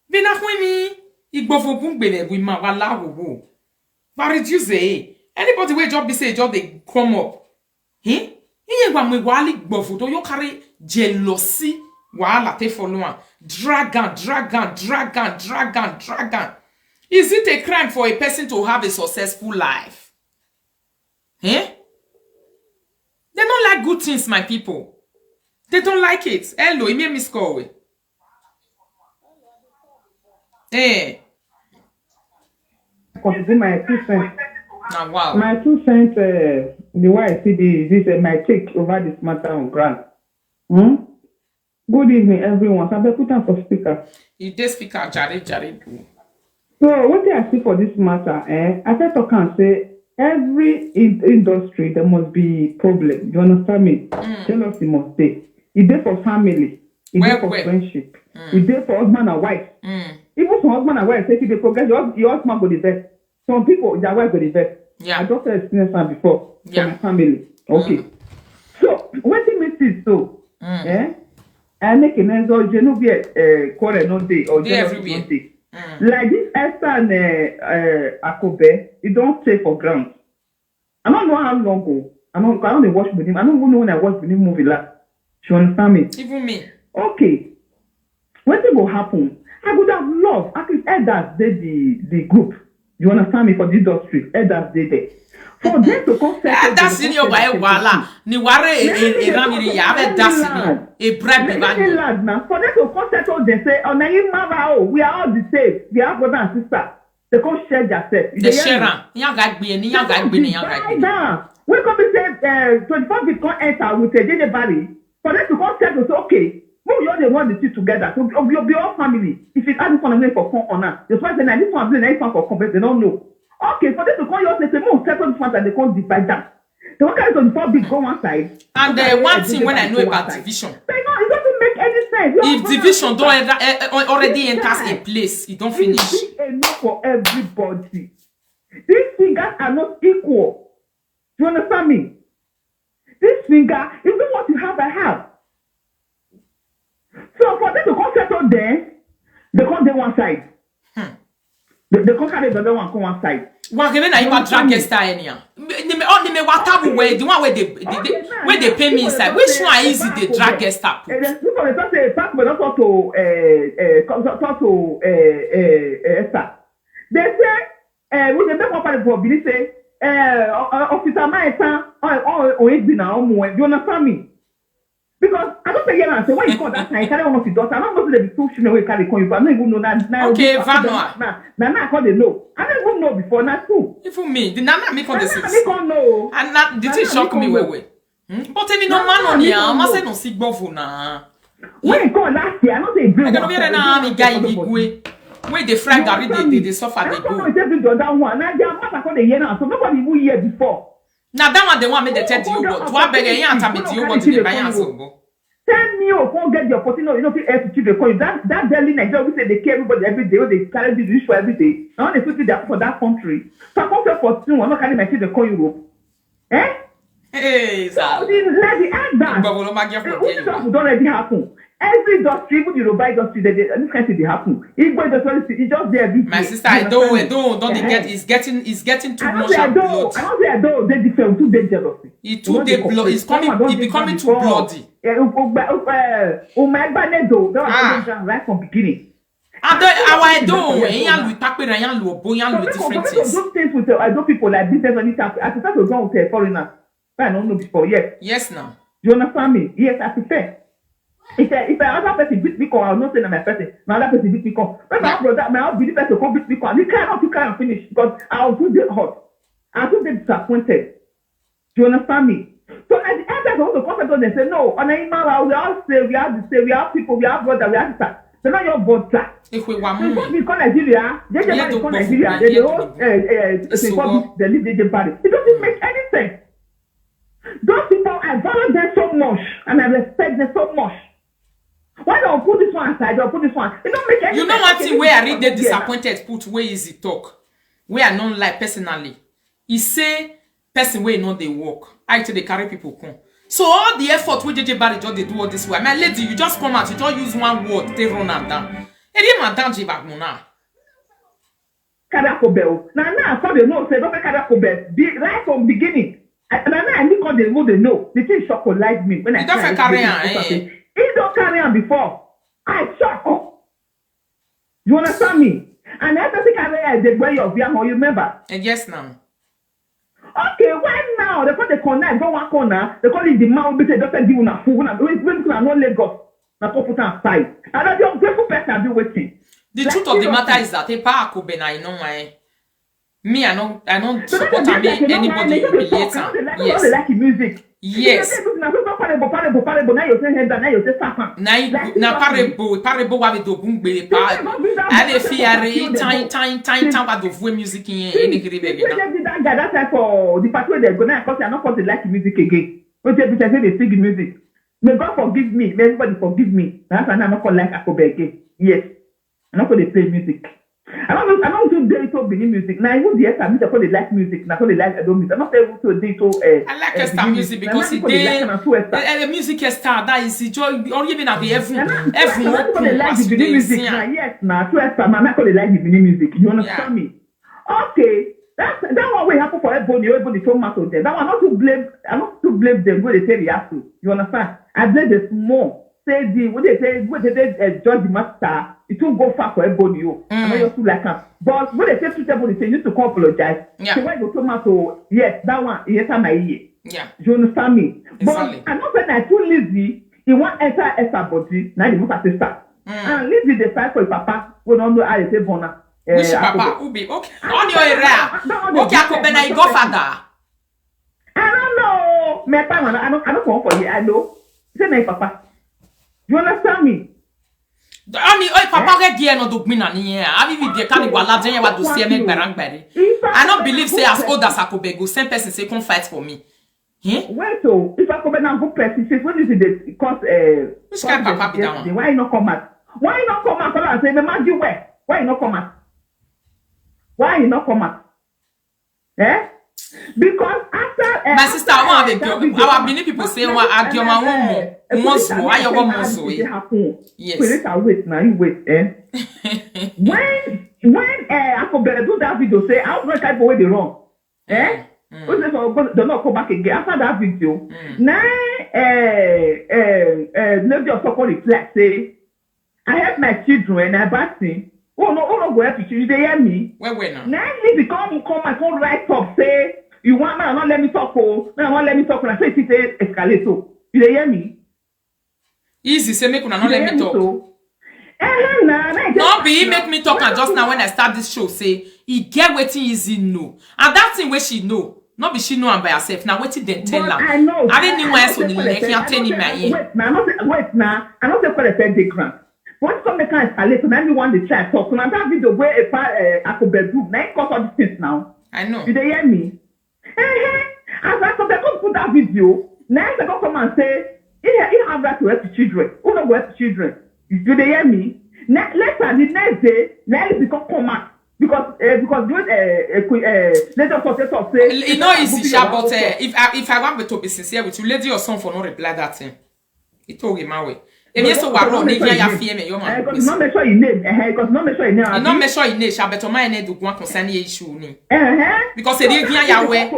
Be na when me, igbovo bungbe we ma wala wo wo. But reduce eh. Anybody wey just be say just dey come up. Eh? Iye wa mwe wali gbovo to yo carry jealousy. Wahala take follow am. Dragon, dragon, dragon, dragon, dragon. Is it a crime for a person to have a successful life? Eh? They don't like good things, my people. They don't like it. Hello, ime miss call we. Eh. Contribute my two cents. Now, wow. My two cents, uh, the way I see this, this uh, my take over this matter on ground. Hmm? Good evening, everyone. So I put down for speaker. You dey speaker, jare, jare. So what I see for this matter, eh? I first talk and say every in- industry there must be problem. You understand me? Jealousy must stay. It dey for family. It Well, dey for well. Friendship. It dey for husband and wife. Mm. Even some husband and wife say if they progress, your, your husband go the best. Some people their wife go the best. Yeah. I just experience am before Yeah. for my family. Okay. So what do you mean so? Mm. Eh? I make an example. You know, be a quarrel no day or Dey jealousy everywhere. No day. Mm. Like this Esther and uh, uh, Akobe, it don't stay for ground. I don't know how long ago. I don't. I don't dey watch Benin. I don't even know when I watch Benin movie last. You understand me? Even me. Okay. Wetin go happen? I would have loved at least elders dey the the group. You understand me for the industry? Elders dey there. For them to come settle. That's in your way, wala. Ni ware e e e ramiri ya ave that's in a bribe They bag. Land now. For them to come settle, they say, "Oh, na you mama, oh, we are all the same. We are brother and sister." They come share their self. They share am. Yan ga gbe ni yan ga gbe ni yan ga gbe. Now, we come be say uh, twenty-four bit come enter with a J J Barry. For them to come settle, say, "Okay, make we all dey run the thing together. So we be all family. If it hasn't come for fun on us, that's why say na this one, na this one for come, but they don't know." Okay, for them to come, you say, "Make we settle this one," that they come divide that. They wan carry twenty-four bit go one side. And They uh, carry one J J thing when I Barry know go one about side. Division, They know it doesn't make any sense. You if understand? Division don ever, eh, eh, already enters a place, e don finish. It's a no for everybody. These fingers are not equal. You understand me? This finger, even what you have, I have. So for them to come settle there, they come dey one side. Hmm. They, they come carry the other one come one side. Wa kebe na ipa drag star anyhow. Ni me, oh, ni me watabu we, the one where they, they, they where they pay me inside. Which one is it the drag star put? And then people dey talk say, "Park, we don't talk to, uh, uh, talk to, uh, uh, uh, Esther." They say, uh, we dey make one party for Benin say, uh, uh, "Officer Maeta, oh, oh, oh, it's been our moment." You understand me? Because I don't say, "Yeah, I say, when you call that time, you carry one of your daughter." I don't know if they be two children wey carry come you, but I don't even know that. Now, Okay, now, Vanua. Now, now, now, I call they know. I don't even know before. Now, two. Even me, the nana me come the Now, six. now, me come know. And that the Now, thing now, shock me me come well know. Well. Hmm? But I mean, no Now, man now, on me here. come I must know. Say no sick bovu na. When you call last year, I don't say bring. I don't hear na mi guy Igwe. When they fry garri, they they they suffer, they That's why go. I say bring the other one. Now, their mother come the year now, so nobody even hear before. Now that one, the one make they tell the Go old down boy. and To I beg say, you, you and "Go the down old and boy. say, Tell me, oh, come get your fourteen, no, you know, if you call you. That, that Delhi, Nigeria, we say they care everybody every day, they carry this issue every day. Now they put it there for that country. So I come say fourteen, I'm not carrying my children call Europe. Eh? Hey, So sir. the, like the elders, But we don't get for what there. stuff don't already happen. Every industry, even the Yoruba industry, they, they, this kind of thing they happen. Igbo industry, it's just there every day. My sister, I don't, I don't, don't get. It's getting, it's getting too much and blood. I don't say I don't. They different, too dey jealousy. It too dey blood. It's coming, it's becoming too bloody. Yeah, Ugba, Ugba, Uma Egbanedo, that was right from beginning. And the, our Edo, eh, yan lu Ipakpere, yan lu Obo, yan lu different things. Those things with the Edo people like business and it, I prefer to go with a foreigner. I don't know before, yes. Yes, now. You understand me? Yes, I prefer. If I, if I other person beat me, come, I will not say na my person. My other person beat me, come. But my brother, my own belief person come beat me, come. You cannot, you can't finish because I will too dey hot. I will too dey disappointed. Do you understand me? So at the end, I also come and they say, "No, on any matter, we all say, we are the same, we are people, we are brother, we are sister." They not your brother. If we were So more. What we call Nigeria, J J Yeah, Barry don't call go Nigeria, for they me. the whole, uh, uh, It's they so call what? This, they leave J J Barry. It doesn't make any sense. Those people, I value them so much and I respect them so much. Why don't put this one aside or put this one? It don't make any You know sense. one Okay, thing this wey I is really dey okay now. Disappointed put wey Easy talk, wey I no like personally. E say person wey no dey work, I take dey carry people come. So all the effort wey J J Barry just dey do all this way, my lady, you just come out, you just use one word take run am down. Eri madam ji bagmuna. Carry Akobe o. Na now I come dey know say don carry Akobe be right from beginning. And na now I look on the road dey know. The thing shock life me when I You don try fit carry to am, do eh? Something. He don carry am before. I shock. You understand me? And I person carry am dey wear your via home. You remember? Eh, yes now. Okay, why now? They call the corner, go one corner. They call it the man wey be say just say give una food. Una wey wey una no Lagos. Na come put am aside. And I be ungrateful person. I be waiting. The Like, truth of the seriously. Matter is that Epa Akobe na, you know why? Me, I no, I no So support that's am. the thing, Anybody they humiliate talk, am. they like, Yes. They like the music. Yes. They say, "Look, now, so parable, parable, parable." Now you say head down. Now you say suffer. Na Like, na seriously. Parable, Parable wa we do bungbe They pa. say, "Don't do that, I don't dey do fear that, it. don't do Time, that." time, time, time. Wa do vwe music in any green They begin. say, "Don't do that guy that time for the party where they go now. Cause I not cause they like the music again. When they say they sing the music, may God forgive me. May everybody forgive me. That's why I'm not called like Akobe again. Yes, I'm not gonna play music. I don't, I don't do date to Benin music. Now even the Esther music, I call they like music. Now call they like Edo music. I'm not able to date to. Uh, I like uh, Esther Benin music Now, because now it call they like dey am too Esther. eh, eh, music Esther that is the joy. Or even at the heaven, And now, heaven and now people they open like as the you Benin dey music sing now. am. Yes, now true Esther, man. Now they like the Benin music. You understand Yeah. Me? Okay, that's that one way happen for Ebony. Ebony told Matt Oden. That one not to blame. I not to blame them. What they say they have to. You understand? I blame the small. Say the what they say. What they say. Uh, judge the master. It won't go far for Ebony. You. I know Mm. you too like am. But what they say to Ebony say you need to come apologize. Yeah. So why you told Matt? So yes, that one. Yes, I'm here. Yeah. You understand me? But Exactly. I'm not saying I too lazy. He want enter enter body. Now the must sister. Mm. And leave the side for your papa. We don't know how you say Bona. Which Eh, Papa? Akobe. Who be okay? I On your don't area. know, I don't know the Okay, Akobe na difference. your godfather. I don't know. My papa, I don't, I don't come for you. I know. Say my papa. You understand me? Oni oi papa get gear no do gbin na ni here. Abi bi de kani wala den wa do see me gbarangbari. I no believe say as old as Akobe go send person say come fight for me. Eh? Wait, so if Akobe na good person, since when is it they cause? Uh, Which kind of papa be that one? Why you not come out? Why you not come out? Come and say, "The man, you where? Why you not come out? Why you not come out?" Eh? Because after uh, My sister, I want to that have a video, our Benin people say one agioma one mo mo so I go mo so. It happen. Yes. Wait, I wait now. You wait. Eh? When when uh, Akobe do that video, say, "How much I go with the wrong?" Eh? Mm. Who say for go, they not come back again after that video? Mm. Now, uh, uh, uh, lady of Soko reply say, "I help my children. I back thing. Oh no, oh no, go help you. You dey hear me?" Where where now? Now he become come and come right up say, "You want man not let me talk, oh, man not let me talk." And I say it is escalate. So you dey hear me? Easy say make una no You dey let hear me talk. So? Eh, na, na, na, No be he make me talk am just now when I start this show say he get wetin Easy know, and that thing wey she know no be she know am by herself, na wetin dem tell But am. I know. I didn't know why I so know the say lady I can't tell know him say- my ear. Wait now, I know say wait now. I know say quality dey grant. But some make am escalate. So now me want the try talk. So now that video where a pa uh, Akobe do. Now he cause all these things now. I know. You dey hear me? Eh, eh. As I come, they come put that video. Now they come come and say, "He, he have right to help the children. Who no go help the children?" You dey hear me? Ne- later the next day, now he become come out because uh, because the way uh, uh, uh, later talk say talk say E no easy, sha, but uh, if I, if I want to be sincere with you, lady or son for no reply that thing. He told him my way. If yes, so what wrong? If you fear me, your man. Because not make sure you name. Eh, because not make sure you name. You not make sure you name, sha, but my name do go concern the issue ni. Eh, eh. Because they dey hear ya way.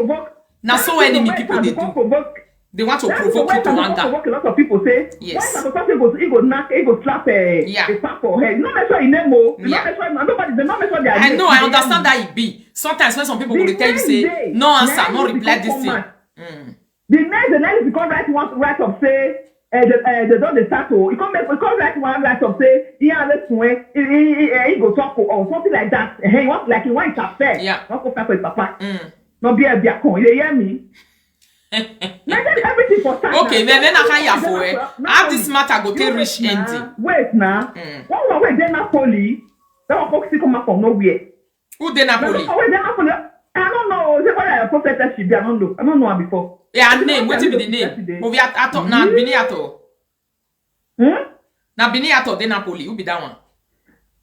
Na so enemy people dey do. They want to provoke you to anger. Provoke a lot of people say, Yes. "Why Michael Jackson go, he go knock, he go slap a, Yeah. a pap for head?" You not make sure you name, oh. You Yeah. not make sure, nobody, they not make sure they are I know, I understand that it be. Sometimes when some people will tell you say, "No answer, no reply this thing." Mm. The next day, now you come write one write up say, uh, the, uh, they don't dey start, oh. You come make, you come write one write up say, "Yeah, let's win. He, he, he, eh, he go talk, oh," or something like that. Eh, you want like you want it fair. Yeah. Not go fair for your papa. Mm. No be a be a con. You dey hear me? Now then everything for start. Okay, Now. then, then I can hear for it. Now How you- this matter go take you reach wait ending? Now. Wait now. Mm. One one wey dey Napoli. That one come still come out from nowhere. Who dey Now Napoli? one wey dey Napoli. I don't know. Say what I prophetess she be. I don't know. I don't know her before. Yeah, her Say name. what What be I the name? prophetess she dey. Ovi Ato. Now, Bini Ato. Hmm? Now Benin out of the Napoli, who be that one?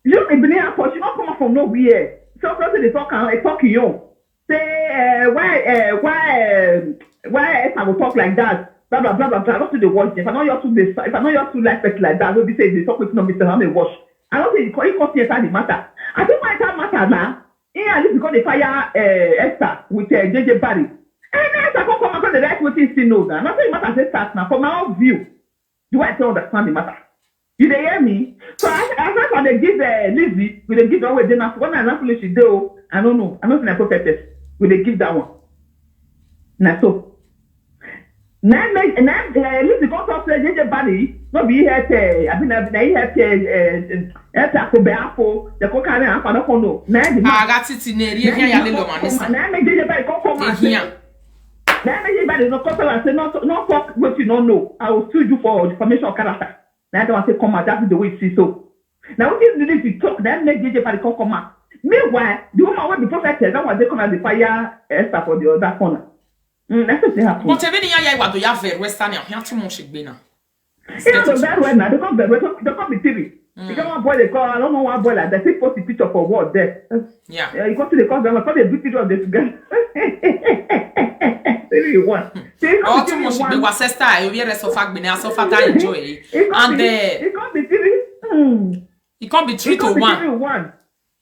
You be Benin Airport, she not come up from nowhere. So person dey talk and talk you. Say uh, why uh, why uh, why Esther go talk like that? Blah blah blah blah blah. I don't see the watch. If I know you too this, if I know you too like person like that, will be say they talk with no Mister Hame watch. I don't think he come enter the matter. I think my entire matter now. Yeah, this because they fire uh, Esther with uh, J J Barry. And now Esther come come and come the right wetin still know now. Nothing matter say start now. For my own view, do I still understand the matter? You dey hear me? So as as as I dey give uh, Lizzie, we dey give her wey dey na when I na finish the day o. I no know. I no see na prophetess. We dey give that one. Na so. Na im make na im uh, Lizzie come talk say J J Barry no be he help uh, abi na na he help uh, uh, help Akobe Afo. They come carry am for no come know. Na im the man. Aga titi na eri ehi ya lelo ma nisa. Na im make J J Barry come come and say. Ehia. Na im make J J Barry no come tell am say no no talk wetin you no know. I will sue you for defamation of character. Na that one say come out. That is the way you see so. Na wetin you need to talk. Na im make J J Barry come come out. Meanwhile, the woman wey be prophetess, that one dey come out dey fire Esther for the other corner. Mm, that's what dey happen. But ebe ni ya ya iwa do ya ver western ya ya too much gbe na. Yeah, so very well now. They come very well. They come be three. Mm. They come one boy they call. I don't know one boy like that. They post the picture for what there. Yeah. Yeah, you come to the call them. Come they do picture of this girl. Three one. All too much be wa sister. You hear so fact be na so fact I enjoy. And uh, it can't be three. Hmm. It can't be three it to can't one. Be three one.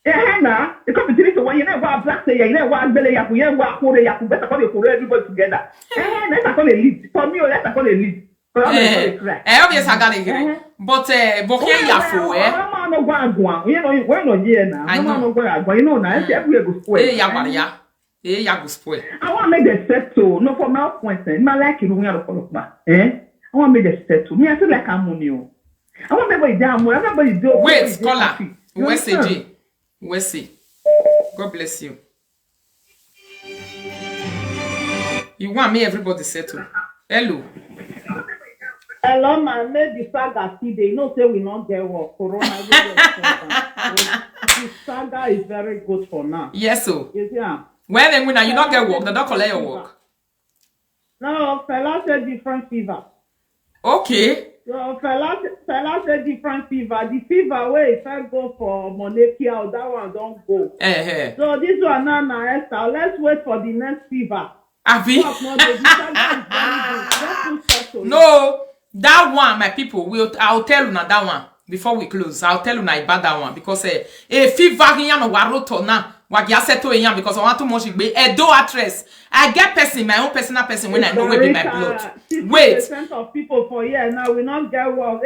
Eh, na, it could be three to one. You know what black say? You know what bele yaku? You know what kore yaku? Better call you kore everybody together. Eh, let's call a lead. For me, let's call a lead. For me, eh, cry. Eh, obvious I got it. Eh. But eh, but here you for eh. Mama no go agwa. You know, when no here now. Mama no go agwa. You know now. Everywhere go spoil. Eh, ya ya. Eh, ya go spoil. I want make them settle. No, for my point, eh, my like you don't have a Eh, I want make them settle. Me, I feel like I'm on you. I want everybody down. Everybody do. Wait, caller. Where's A J? Wesi, God bless you. You want me everybody settle. Hello. Hello, man. Make the saga see dey. You know say we not get work. Corona. The saga is very good for now. Yes, so. Yes, yeah. Well, then when you not get work, they don't collect your work. No, Fela say different fever. Okay. So Fela Fela say different fever. The fever wey e first go for Monaco, that one don go. Eh, eh. So this one now na Esther. Let's wait for the next fever. Abi. Work no dey. The saga is very good. Just too settle. No, that one, my people. Will I'll tell you now that one. Before we close, I'll tell you now about that one because eh, a fever here no waroto now. Wagi aseto here because I want too much be Edo actress. I get person, my own personal person when I know will be my blood. Wait. Percent of people for here now we not get work.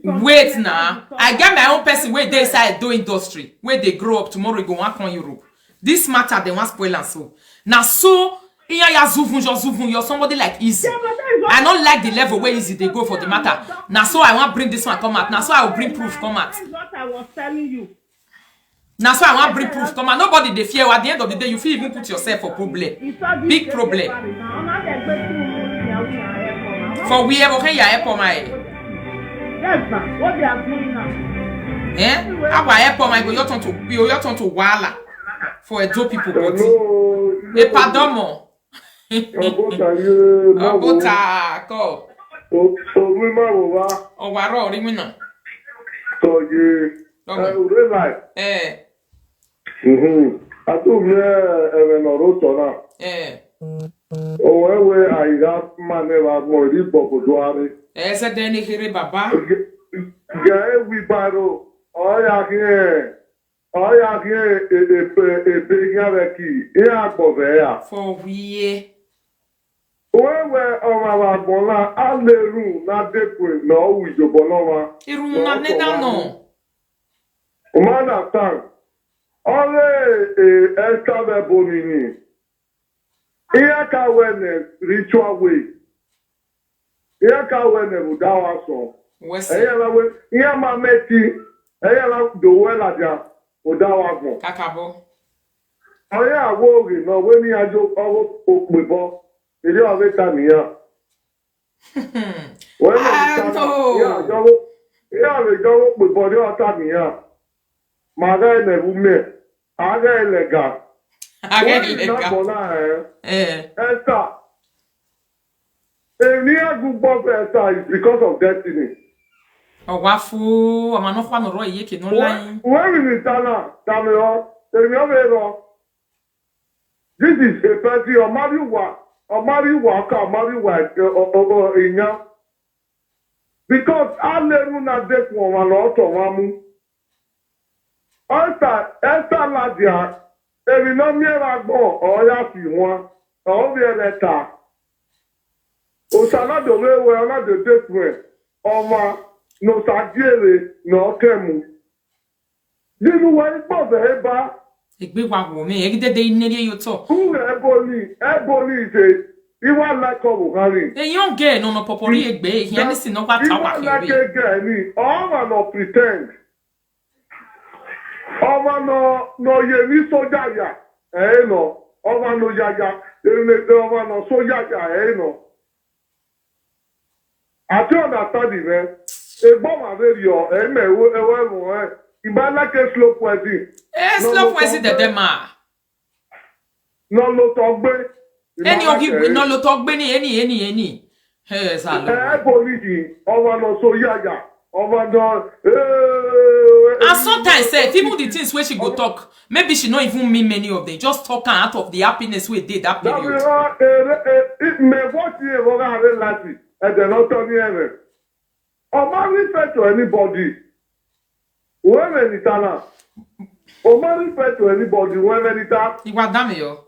Wait now. I get my own person where they say Edo industry, where they grow up tomorrow go work on Europe. This matter they want spoil and so. Now so Iya ya zuvun jo zuvun you're somebody like easy. I don't like the level where easy they go for the matter. Now so I want bring this one come out. Now so I will bring proof come out. That's what I was telling you. Now so I want bring proof come out. Nobody they fear. At the end of the day, you feel even put yourself for problem. Big problem. For we ever can ya epo my. Yes, ma'am. What they are doing now? Eh? How I epo my go your turn to your turn to wala for Edo people body. Hello. E pardon mo. Ọgụta ye. Ọgụta kọ. Omi ma wo wa. Ọwarọ ri mi na. Tọ ye. Tọ ye. Eh, ure lai. Eh. Mhm. Atu mi e eme no ro to na. Eh. O we we aiga ma ne wa mo ri bo ko do ari. Eh, se de ni kiri baba. Ge e wi baro. O ya ki e. Ọ ya gị ebe ihe areki ihe agbọve ya. For where? Wewe ọmara agbọla aleru na dekwe na ọwụ ijobo n'ọnwa. Iru na neda nọ. Umana tan. Ọrụ e esta ve bonini. Ihe ka wene ritual way. Ihe ka wene bụ dawa sọ. Wesi. Eyala we ihe ma meti. Eyala do wela dia. Odawa gun. Kakabo. Oya awo oge na we ni ajo owo opebo. Ere ove ta niya. Wena Ah, no. Ya ajo. Ya le jo opebo ni ota niya. Ma ga ne bu me. Aga elega. Aga elega. Bola eh. Eh. Esther. Eni agu gbọfẹ Esther is because of destiny. Ọgwafo, ọma nọkwa nọrọ ihe ke n'ụlọ anyị. Uwe minister na Damian, Damian Vero. This is a person, Omariwa, Omariwa, ka Omariwa, Inya. Because Aleru na Deku, Oma na Otomamu. Esther, Esther Ladia, Eri no miera gbon, oya fi wọn, obi ereta. Osana do we we, ona de de kwe, ọma, no sa diere, no kemu. Dinu we ikpo ve eba. Egbe wa wo me, egi dede ineri yo to. Uwe Ebony, Ebony is a, iwa like of Buhari. A young girl no no popori egbe, he any sin no kwa tawa Iwa like kere. A girl ni, ọma no pretend. Ọma no, no ye ni soja ya, eh no. Ọma no ya ya, eh, ọma no soja ya, eh no. I don't understand it, man. Egbo ma very o, eh, me, ewe, ewe, mo, eh. Iba like a slow poison. Eh, No, slow no, poison no, the dema. No, no, talk, be. Any of you no lo talk be ni any any any. Hey, salo. Eh, police, ọma no so ya ya, ọma no, eh. And sometimes, eh, even the things where she go talk, maybe she not even mean many of them. Just talk am out of the happiness we did that That we period. are, eh, eh, eh, me what you ever have a lucky, and they're not turning heaven. Omari fair to anybody. When any talent. Omari fair to anybody. When any talent. Iwa dame yo.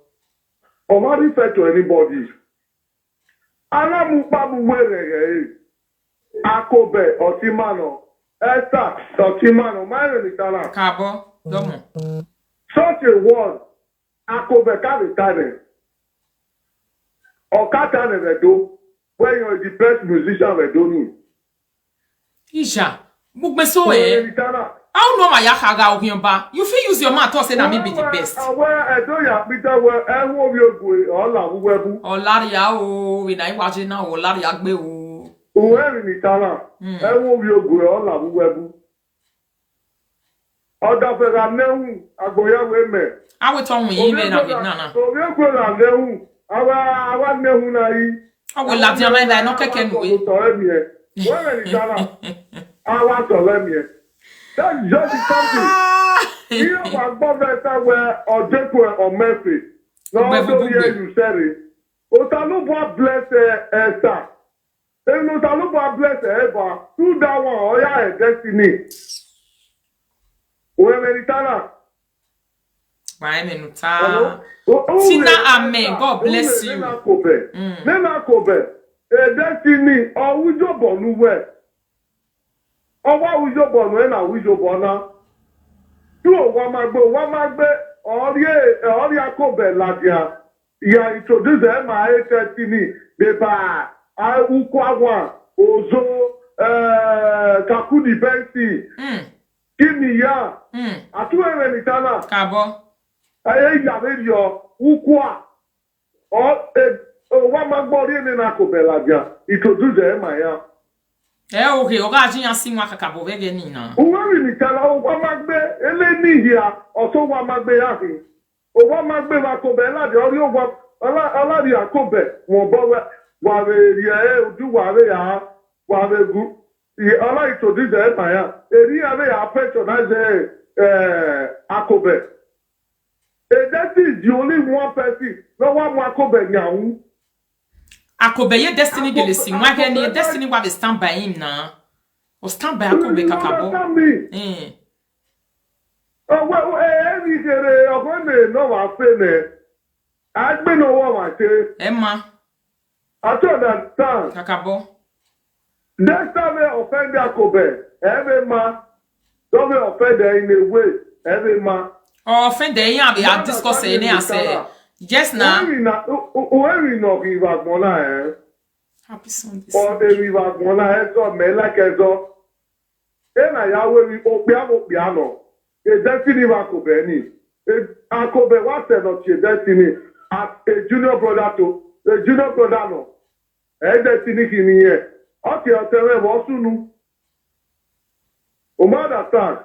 Omari fair to anybody. Alamu pabu were eh. Akobe Otimano. Esther Otimano. My name is Talent. Kabo, domo. Such a one. Akobe Kabi Tane. Okatane Vedo. When you're the best musician Vedo ni. Isha, mugbe so When eh. any talent. How no ma ya kaga ogion ba? You fit use your mouth to say that me be the best. Awa edo ya pita we ewo wi ogwe ola wuwebu. Olaria o, we na iwaje na olaria gbe o. Uwe ni talent. Ewo wi ogwe ola wuwebu. Oda fera nehu agboya we me. Awe to won yi me na we na na. Obi ekwela nehu. Awa awa nehu na yi. Awe la dia me na no keke nu we. Tore mi e. Where is Ghana? Awa tore mi e. That's just the something. Iye wa gbọ́ bẹ́ẹ̀ sá wẹ ọ̀dẹ́kun ẹ̀ ọ̀mẹ́fẹ̀. Lọ́wọ́ Gbẹ̀fù tó yẹ gbùgbẹ̀. Yùsẹ́rì. Òtàlúbọ̀ bless ẹ sà. Èmi òtàlúbọ̀ bless ẹ bá. Through that one, ọ̀yá ẹ̀ destiny. Òwe Mẹ̀rìtánà. Wa me nu ta. Tina, amen. God bless you. Nena Kobe. Nena Kobe. E destiny. Ọwụjọ bọnu wẹ. Ọwa ụjọ bọnu ena ụjọ bọna. Tu ụwa magbe, ụwa magbe. Ọrịa, ọrịa Kobe ladia. Ya introduce ema destiny. Deba. Ukwawa. Ozo. Eh, Kakudi Bensi. Mm. Kini ya. Mm. Atu ere ni tana. Kabo. Aye ya medio. Ukwa. O e o wa ma gbọ ri ni na Kobe ladia. Introduce ema ya. Eh, okay, oga ji ya si nwa kakabo vege ni na. Uwe ri ni tala o wa ma gbe ele ni hia. O so wa ma gbe ya hi. O wa ma gbe wa Kobe ladia ori o wa ala ala ri Kobe. Won bo we wa re ri e oju wa re ya. Wa re gu. I ala introduce ema ya. Eri ya re ya patronize eh Akobe. E that is the only one person. No one more Akobe nyawu. Akobe ye destiny gele si nwa ge ni destiny wa be stand by him na. O stand by Akobe kakabo. Eh. Oh well, eh, any kere ọkọ mi no wa fe me. Agbe no wa wa se. Emma. I don't understand. Kakabo. Next time we offend Akobe, every man, don't we offend her in a way, every man. Offend the yan be a discuss any ase. Yes na. Uwe na uwe na ki va gbona eh. Happy Sunday. O e mi va gbona e so me like e so. E na ya we mi o pia mo pia no. E destiny va Kobe ni. E Akobe wa se no ti e destiny. As a junior brother to a junior brother no. E destiny ki ni ye. O ti o te we bo sunu. O ma understand.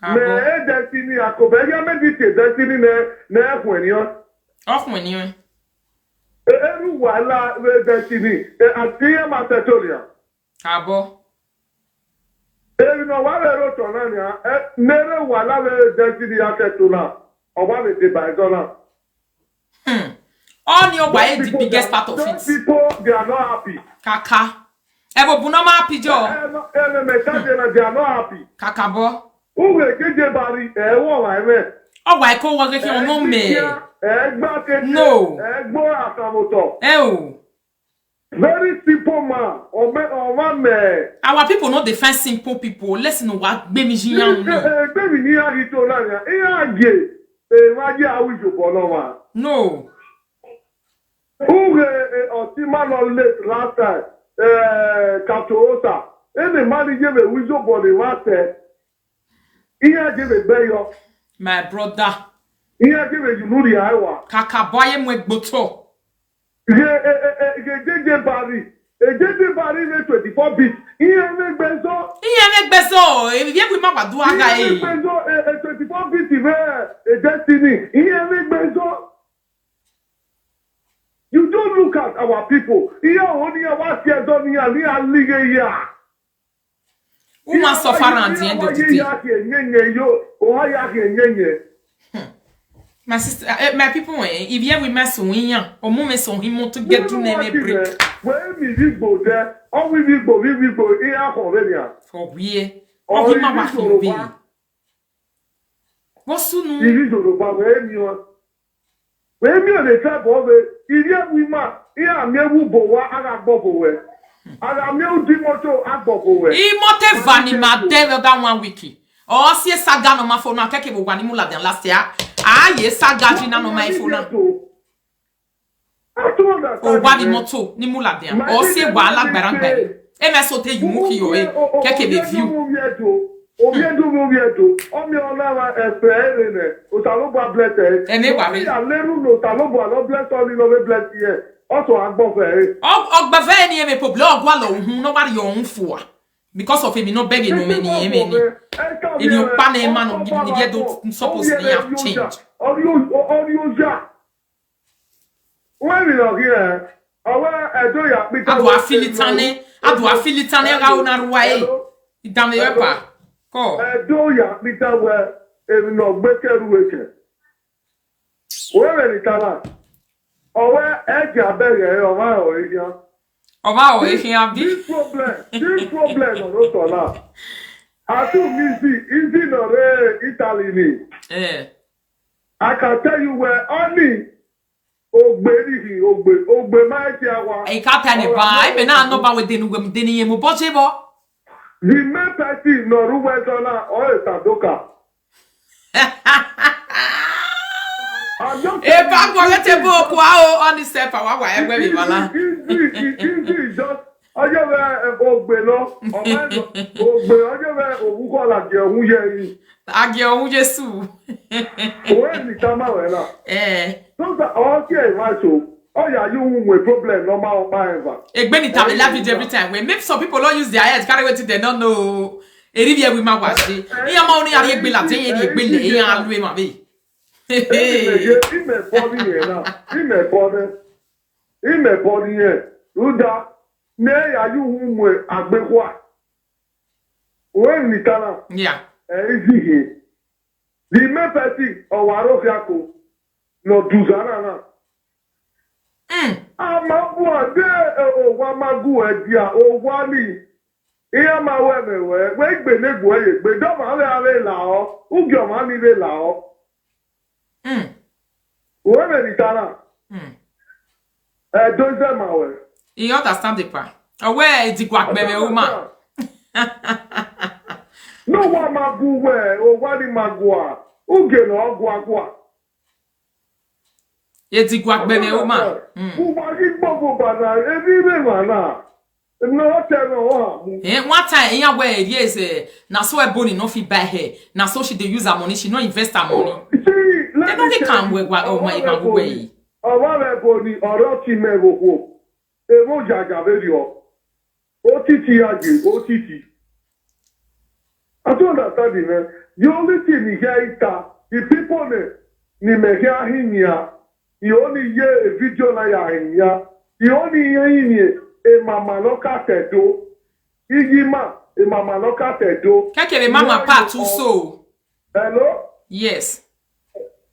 Me Kabo. E destiny Akobe ya me di ti e destiny ne ne ehun ni o. Ọkùnrin ni ẹ. E eru wa la we destiny. E ati ya ma tetoria. Kabo. Eri na wa le ro to na ni a, eh, mere wa la le destiny ya ke to na. O wa le de ba zo na. Hmm. All your why the biggest part of it. People, they are not happy. Kaka. Ebo bu no ma happy jo. Eh, no, eh, me, me, tell them that they are not happy. Kaka bo. Who will get the body? Eh, what I mean? Oh, why ko wa get your no me. Eh, gba ke. No. Eh, gbo akamoto. Eh, oh. Very simple man. O me, o ma me. Our people no defend simple people. Listen, what baby Eh, Jian. eh, baby ni a ri to na ya. E a je. E wa je a wi jo bo lo wa. No. Who will, eh, o ti ma lo late last time? Eh, Katosa. E ne ma ni je be wi jo bo ni wa te. E a je be be yo. My brother. E a je be ju luri a wa. Kaka boye mu egboto. Ye, eh, eh, eh, ye, ye, ye, bari. Eh, ye, ye, bari, ne twenty-four bit. Iye ne gbezo. Iye ne gbezo. Ebi ye wi ma wa du aga Iye ne eh. gbezo, eh, eh, twenty-four bit, eh, eh, Destiny. Iye ne gbezo. You don't look at our people. Iye o ni ya wa si ezo ni ya, ni ya lige ya. Woman suffer and the end of the day. Ya ke nyenye yo. O ha ya ke nyenye. My sister, eh, my people, eh, if you ever mess with yan, or moment so him want to get to name a break. Where mi vigbo there? All we vigbo, we vigbo. Iye a ko ve ya. For we, or him ma wa fi be. What soon? Iri Yoruba wee mio. Wee mio the tribe of a Iri Wima. Ihe a mie wu bo wa a ga gbo bo we. A ga mie wu di moto a gbo bo we. Imote vani ma de other one week. Or see a saga no ma for na keke bo wani mula than last year. Ah, yes, saga jina no ma ifo na. I don't understand. O wa ni moto ni mula than. Or see wa la gbara gbara. M S O T you mu ki yo eh. Keke be view. Oviedo, oviedo, oviedo. Omi ọlọ́wà ẹ̀fẹ̀ ẹ̀rẹ̀ nẹ̀. Òtàlóbọ̀ bless ẹ̀. Ẹ ní wàá rí. Omi àlérú ló òtàlóbọ̀ àlọ́ bless ọ ní lọ́wọ́ bless yẹ. Ọ̀sọ̀ àgbọ̀fẹ̀ ẹ̀. Ọgbẹ̀fẹ́ ni eme problem ọgwa lọ ohun no wa ri ohun fua. Because of emi no beg no me ni eme ni. Emi o pa na ema no give me get don't suppose ni have change. Ọrí ọjà. Wọ́n rìn lọ rí ẹ̀. Ọwọ́ ẹ̀dọ́ ìyá pípa. Adu afilitane, adu afilitane ga ona ruwa e. Idame yepa. Ko. Ẹ̀dọ́ ìyá pípa wẹ èmi náà gbé kẹ́rù ẹ̀kẹ́. Wẹ́rẹ̀ ní tala. Ọwọ́ ẹ̀jẹ̀ abẹ́rẹ́ ọmọ ọ̀rẹ́ yan. Ọba o ehin abi. This problem, this problem no no solve. Atu mi si, easy no re Italy ni. Eh. I can tell you where only Ogbe ni hi, Ogbe, Ogbe ma ti awa. E ka ta ni ba, e be na no ba we denu we deni ye mo bo je bo. The main person no ru we so na o e Sadoka. E ba ko le te bo ko a o on the step wa wa e we mi bala. Easy, easy, easy, just ọjọ́ bẹ Ogbe lọ, ọmọ ẹ̀ lọ, Ogbe ọjọ́ bẹ òwúkọ́ làjẹ òun yẹ yìí. Age ohun Jesu. Òwe ní ká má wẹ̀ náà. Eh. Tó sà ọ́ sí ẹ̀ máa ṣò, ọ̀yà yóò hun mọ̀ problem normal ọ̀pá ẹ̀ fà. Egbe ni tabe la video every time. When maybe some people don't use their head, carry wetin they don't know. Eri bi ewi ma wa se. Iya ma oni ari egbe la te eri egbe le iya alu e ma be. Ìmẹ̀ bọ́ nìyẹn náà, ìmẹ̀ bọ́ ní, ìmẹ̀ bọ́ nìyẹn, rúdà, ní ẹ̀yà yóò hun mọ̀ àgbẹ̀kọ́ à. Òwe ní ká náà. Yeah. Easy here. The main person ọwara ofiako nọ duzara na. Mm. Amabu ade owa magu edia owa ni. Ihe ma we me we we gbe ne gbo ye gbe do ma we ave la o. Ugi o ma ni ve la o. Mm. We me ni tara. Mm. E do ze ma we. You understand the part? Owe edigwa gbere uma. No wa magu we owa ni magua. Uge no ogwa gwa. Edigwa gbere uma. Mm. Uwa ki gbogbo bana ebi re mana. No te no wa mu. Eh, one time, yeah, where it is, eh, na so a boni no fit buy her. Na so she dey use her money, she no invest her money. See, let They no me get tell am you, well, well, oh my, ọwọ́ my, rẹ̀ boni, way. Ọwọ́ rẹ̀ boni ọ̀rọ̀ ti mẹ́wòwò. Èrò jàjà lórí ọ. Ó títí àjè, ó títí. I don't understand it, man. The only thing you hear is that the people ne, ni me hear him here. You only hear a video na ya him here. You only hear him here. A mama no ka tedo. Igi ma. Imama Loka Tedo. Keke be mama part two so. Hello? Yes.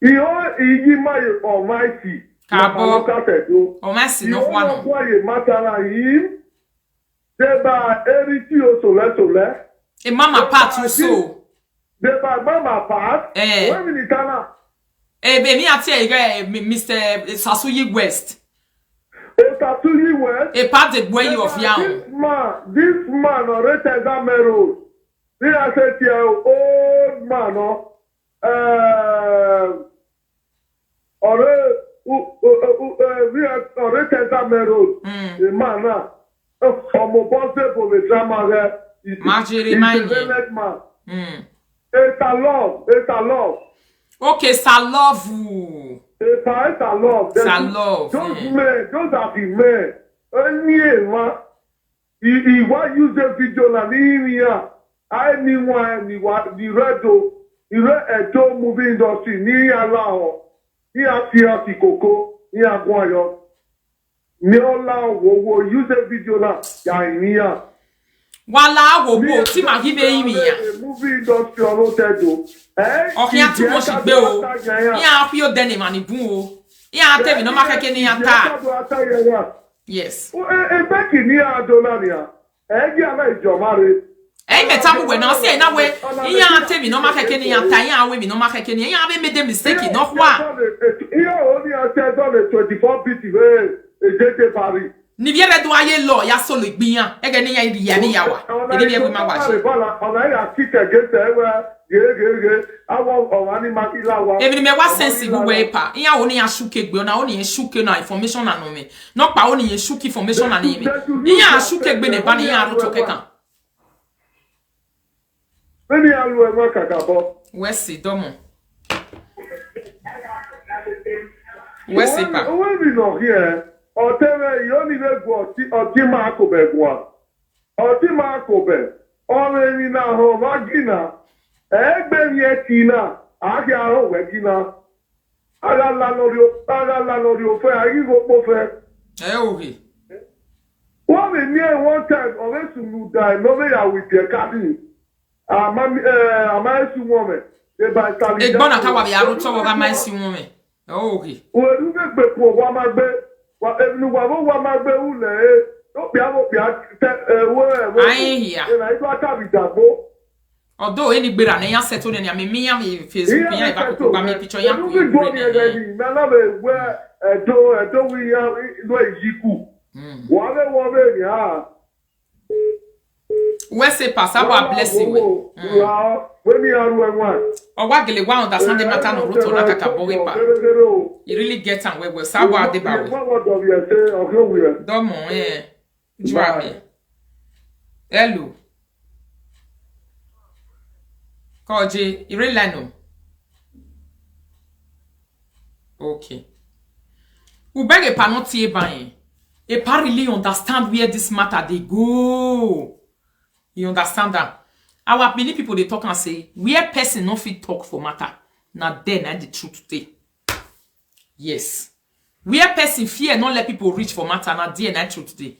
Iyo iyi maye Almighty. Kabo. Imama Loka Tedo. Almighty no kwano. Iyo maye matara yim. Deba eriti o sole sole. E mama part two so. Deba mama part. Eh. When we tana. E be mi ati e Mister Sasuyi West. O Sasuyi West. E part the way of yam. This man, this man already tell that man road. This I say to you, old man, no. Uh, already, uh, uh, uh, uh, we are already tell that man road. Mm. The man now. Ọmọ bọ́sẹ̀ for the drama there. Majiri manye. Is a man. Mm. It's a love. It's a love. Okay, it's a love. It's a, it's a love. It's a love. Those men, those are the men. Any man, he, he want use the video na ni here. I ni one ni wa the red o. The red Edo movie industry ni allow. Ni afi afi koko ni agwayo. Ni ola wo wo use the video na ya ni ya. Wala wo wo ti ma give e mi ya. Movie industry ọ̀rọ̀ tẹ̀dọ̀. Eh? Ọkàn too much gbé o. Ya fi o deni mani bun o. Ya tell me no ma keke ni ya ta. Yes. Ebe kì ní Adonai ni a. Ẹ jẹ́ àmọ́ ìjọba rẹ̀. Ẹ̀yin mẹ́ta mú wẹ̀ náà sí ẹ̀yin náà wẹ̀. Ìyá tèmi náà má kẹ́kẹ́ ni ìyá ta ìyá awé mi náà má kẹ́kẹ́ ni ìyá abẹ́ méje mistake náà wà. Ìyá òun ni a ṣe ẹjọ́ lè twenty four bit rẹ̀ èjèèjì parí. Níbi ẹ̀rẹ́ tó ayé lọ ya sọ̀rọ̀ ìgbìyàn ẹ̀gẹ́ ní ìyá ìdí ìyá níyàwó èdè bí ẹ̀wé má wà ṣe. Ọ̀nà ìyá kíkẹ̀ gẹ̀ẹ́sẹ̀ wẹ̀ gẹ̀ẹ́gẹ̀ẹ́gẹ̀ àwọn ọ̀rọ̀ á ní máa kí láwa. Èmi ni mẹ́wàá sẹ́ǹsì gbogbo ẹ̀ pa ìyá òun ni aṣúkè gbé ọ̀nà òun ni ẹ̀ ṣúkè náà information àná mi. Nọkpa o ni ye shuki information na ni mi. Ihe a shuke gbe ne ba ni ihe arụ to kekan. Many alu e ma kakabo. Wesi domo. Wesi pa. Owe mi no here. Otewe yo ni le gwo ti oti ma ko be gwa. Oti ma ko be. Ore ni na ho ma gina. Egbe mi e ti na. Agi aho we gina. Agha la lori o, agha la lori ofe, agha igho kpofe. Eh, okay. One me near one time, ove sunu die, no me ya with the cabin. Ama, eh, ama esu woman. E ba tali. Egbona ka wa bi aro to wa ma esu woman. Oh, okay. We du me gbe ko wa ma gbe. Wa e nu wa wo wa ma gbe u le. E to bi awo bi a te e wo e wo. Ai hia. E na idu aka bi dagbo. Although any gbera na ya settle ne ya me me ya me Facebook ya ba ko ba me picture ya ko. Ni go ni re ni. Na na be we e do e do wi ya lo ejiku. Wa be wo be ni ha. We say pass, I will bless you. Wa we ni aru e wa. O wa gele wa understand the matter no root na kaka bo we pa. You really get am well well. Sa wa de ba we. Domo eh. Juami. Hello. Koje, you really like no? Okay. Ubege pa no tie ba yen. E pa really understand where this matter dey go. You understand that? Our many people dey talk and say where person no fit talk for matter. Na there na the truth dey. Yes. Where person fear no let people reach for matter na there na truth dey.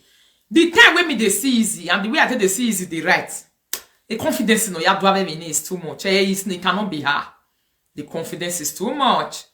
The time wey me dey see easy and the way I take dey see easy dey right. The confidence no ya do have me is too much. Eh, it's, it cannot be her. The confidence is too much.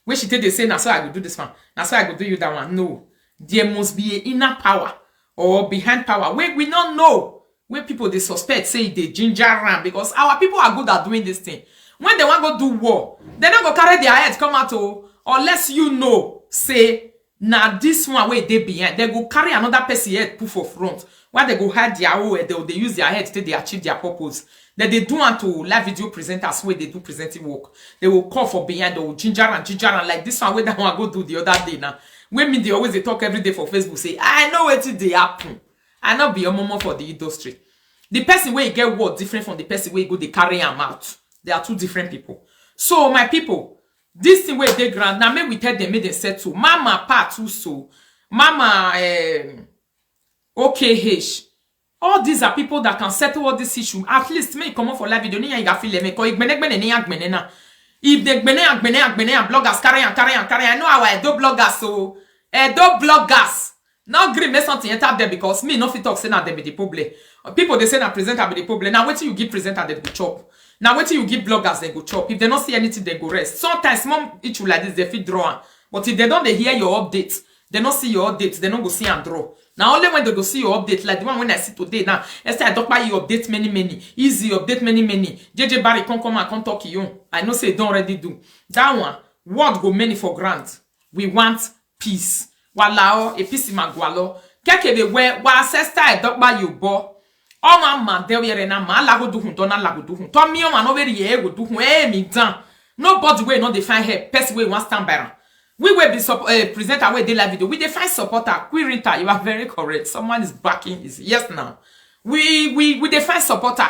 When she take dey say na so I go do this one, na so I go do you that one. No, there must be a inner power or behind power wey we no know. Wey people dey suspect say e dey ginger am because our people are good at doing this thing. When they wan go do war, they no go carry their head come out o, unless you know say na this one wey dey behind, they go carry another person head put for front. Why they go hide their own head, they go dey use their head take dey achieve their purpose. They dey do am to live video presenters wey dey do presenting work. They go call for behind, they go ginger am, ginger am like this one wey that one go do the other day now. Wey me dey always dey talk every day for Facebook say I know wetin dey happen. I no be omomo for the industry. The person wey get word different from the person wey go dey carry am out. They are two different people. So my people, this thing wey dey ground na make we tell them make dem settle. Mama part two so, mama um, O K H. All these are people that can settle all this issue. At least make e comot for live video. Ni ya iga feel me ko igbenegbene ni ya gbene na. If they gbene ya gbene ya gbene ya bloggers carry am carry am carry am. I know our Edo bloggers so Edo bloggers. No gree make something enter them because me no fit talk say na them be the problem. People dey say na presenter be the problem. Na wetin you give presenter dem go chop. Na wetin you give bloggers dem go chop. If dem no see anything, dem go rest. Sometimes small issue like this, dem fit draw am. But if dem don dey hear your update, dem no see your update, dem no go see am draw. Na only when dem go see your update, like the one wey I see today now. Esther Adedayo update many many. Easy update many many. J J Barry come come and come talk e own. I know say e don already do. That one, word go many for ground. We want peace. Walao, episima gwalo. Kekebe we, wa ancestor Adedayo bo. Oma ma de we re na ma lago duhun, dona lago duhun. To mi oma no very ye go duhun, eh, mi dan. Nobody wey no dey find help, person wey wan stand by am. We wey be sup-, eh, presenter wey dey live video, we dey find supporter. Quirita, you are very correct. Someone is backing is yes now. We, we, we dey find supporter.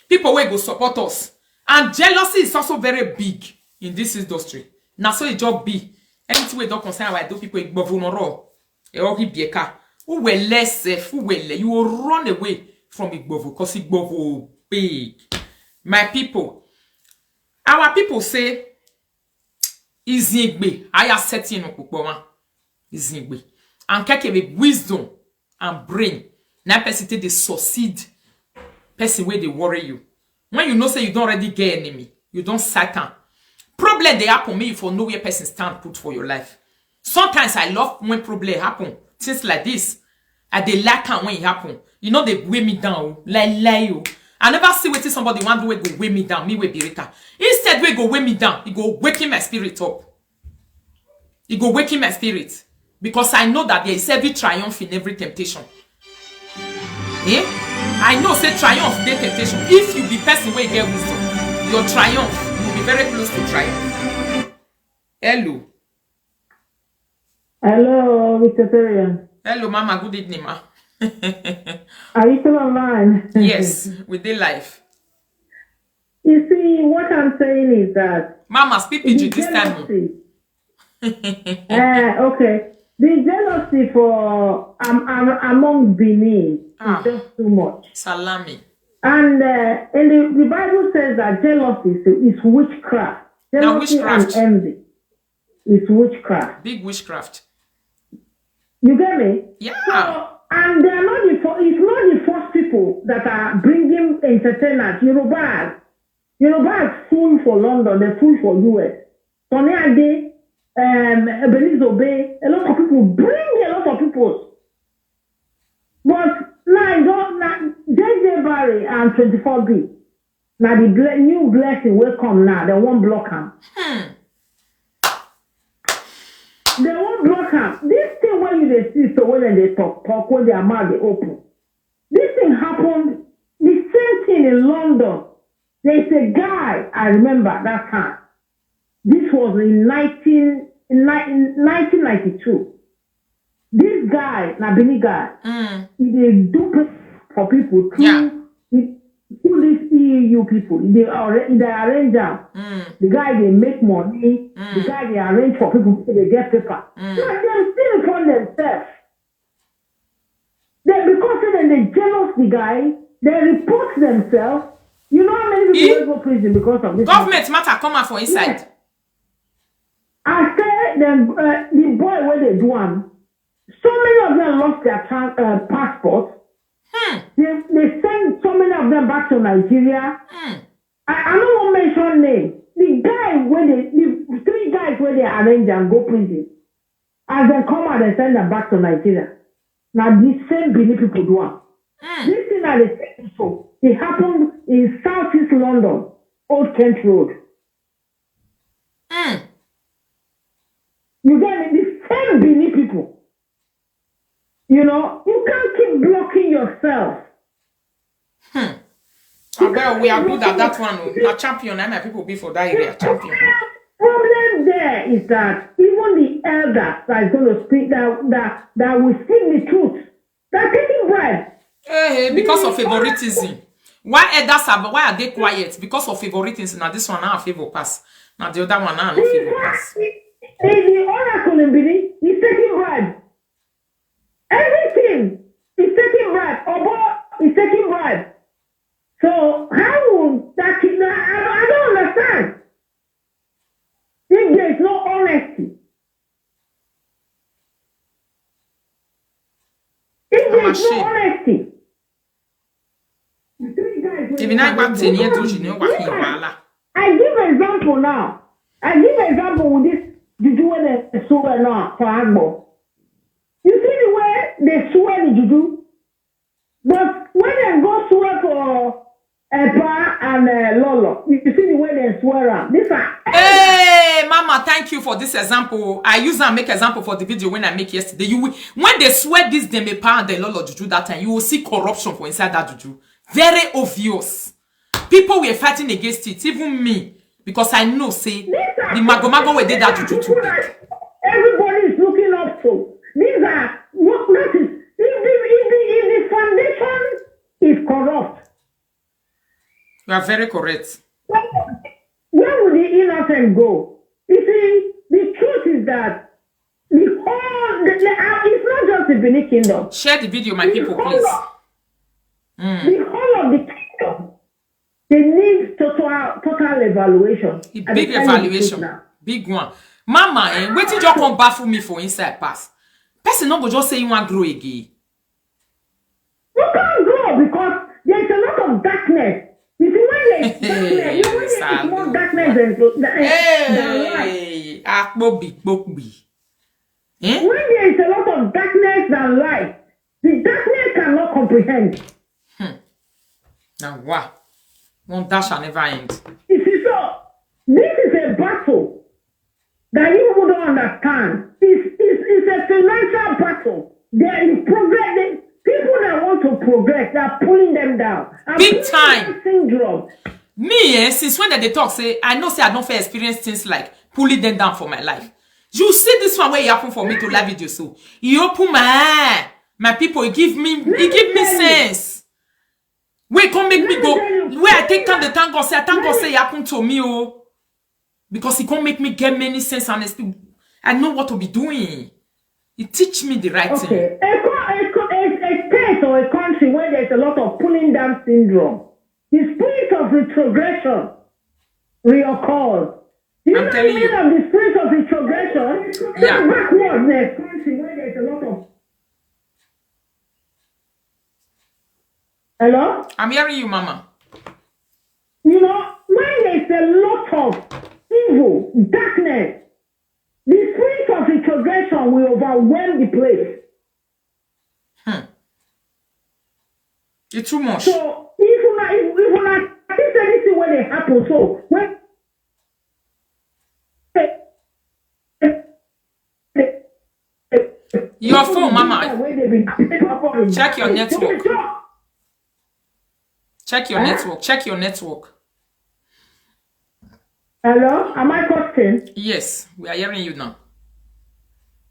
People wey go support us. And jealousy is also very big in this industry. Na so e just be. Anything wey don concern our Edo people, igbovu no raw. E all be eka. Who will less sef? Who will le-, you will run away from igbovu, 'cause igbovu big. My people, our people say, Izingbe, I are setting up Ukpoma. Izingbe. And keke with wisdom and brain. Na person take dey succeed person wey dey worry you. When you know say you don already get enemy, you don sight am. Problem dey happen, make you for know where person stand put for your life. Sometimes I love when problem happen, things like this. I dey like am when e happen. E no dey weigh me down o, lie lie o. I never see wetin somebody wan do wey go weigh me down, me wey be Rita. Instead wey go weigh me down, e go waken my spirit up. E go waken my spirit, because I know that there is every triumph in every temptation. Eh? I know say triumph dey temptation. If you be person wey get wisdom, your triumph will be very close to triumph. Hello. Hello, Victoria. Hello, Mama. Good evening, ma. Are you still online? Yes, we dey live. You see, what I'm saying is that Mama, speak Pidgin this time. Uh, okay. The jealousy for um, um, among Benin ah. is just too much. Salami. And uh, in the, the Bible says that jealousy is, is witchcraft. Jealousy witchcraft. And envy is witchcraft. Big witchcraft. You get me? Yeah. So, and they are not the first, it's not the first people that are bringing entertainers. Yoruba, Yoruba fool for London, they fool for U S. Tony Ade, um, Ebenezer Obey, a lot of people bring a lot of people. But now I don't, now, J J Barry and twenty-four B, now the ble- new blessing will come now, they won't block him. Hmm. They won't block him. This thing when you they see, so when they talk, talk, when their mouth they open. This thing happened, the same thing in London. There's a guy, I remember that time. This was in nineteen, in nineteen ninety-two. This guy, Nabini guy, mm. He dey do for people through, yeah. He, through these E E U people. They are they arrange them. Mm. The guy they make money. Mm. The guy they arrange for people so they get paper. Mm. So they still fund themselves. They, because then they jealous the guy, they report themselves. You know how many people go prison because of this? Government matter come out for inside. Yes. I say them, uh, the boy where they do one. So many of them lost their uh, passport. Hmm. They, they send so many of them back to Nigeria. Hmm. I, I don't want to mention name. The guy where they, the three guys where they arrange and go prison. As they come out, they send them back to Nigeria. Now these same Benin people do one. Mm. This thing that they say so, it happened in Southeast London, Old Kent Road. Mm. You get me? The same Benin people. You know, you can't keep blocking yourself. Hmm. Well, we are good at that one. Oh. Na champion, and my people be for that area. Champion. Problem there is that even the elders that is going to speak that that that will speak the truth, they're taking bribe. Hey, hey, because of favoritism. Why elders are why are they quiet? Because of favoritism. Now this one now favor pass. Now the other one now no favor pass. The, the oracle in Benin is taking bribe. Everything is taking bribe. Obo is taking bribe. So how will that kid? I, I don't understand. If there is no honesty, if there is no honesty, If you not back ten years old, you know what you wala. I give example now. I give example with this juju wey dem swear now for Agbo. You see the way they swear the juju? But when dem go swear for Epa and uh, Lolo, you see the way they swear am. This are Hey, Mama, thank you for this example. I use and make example for the video when I make yesterday. You will, when they swear this, dem Epa and the Lolo juju that time, you will see corruption for inside that juju. Very obvious. People were fighting against it, even me, because I know say the magomago wey dey that juju too big. Everybody is looking up to. These are what that is. If the, if the, if the foundation is corrupt, You are very correct. where would the innocent go? You see, the truth is that the whole, the, the, uh, it's not just the Benin Kingdom. Share the video, my people, whole please. of- The whole of the kingdom, they need total total evaluation. A I big dey tell you the truth evaluation, now. Big one. Mama, eh, wetin just come baffle me for inside pass. Person no go just say you wan grow again. You can't grow because there's a lot of darkness. You see, when there's darkness, you know, when there's more darkness than, than, than light. Hey, akpobi kpobi. Eh? When there is a lot of darkness than light, the darkness cannot comprehend. Now, wow. One dash and never end. You see, so this is a battle that you people don't understand. It's, it's, it's a financial battle. There is progress. The people that want to progress, they are pulling them down. And Big pulling time. That syndrome. Me, eh, since when did they talk? Say, I know, say I don't fair experience things like pulling them down for my life. You see this one where it happened for me to live video. So, he open my eye. My people, he give me, he give me sense. Wait, come make me go. Where I take time to thank God, say, I thank God, say it happened to me, oh. Because he can't make me get many sense and exp- I know what to be doing. He teach me the right thing. Okay. A, co- a, co- a, a state or a country where there's a lot of pulling down syndrome, the spirit of retrogression reoccurs. Do you I'm know telling the you. Meaning of the spirit of retrogression? Yeah. Backwardness. Country where there's a lot of. Hello? I'm hearing you, Mama. You know, when there's a lot of evil, darkness, the spirit of retrogression will overwhelm the place. Hmm. It's too much. So if you not if, if you not this anything when they happen, so when Your phone, Mama. When they be Check your network. Check your network. Check your network. Hello, am I costing? Yes, we are hearing you now.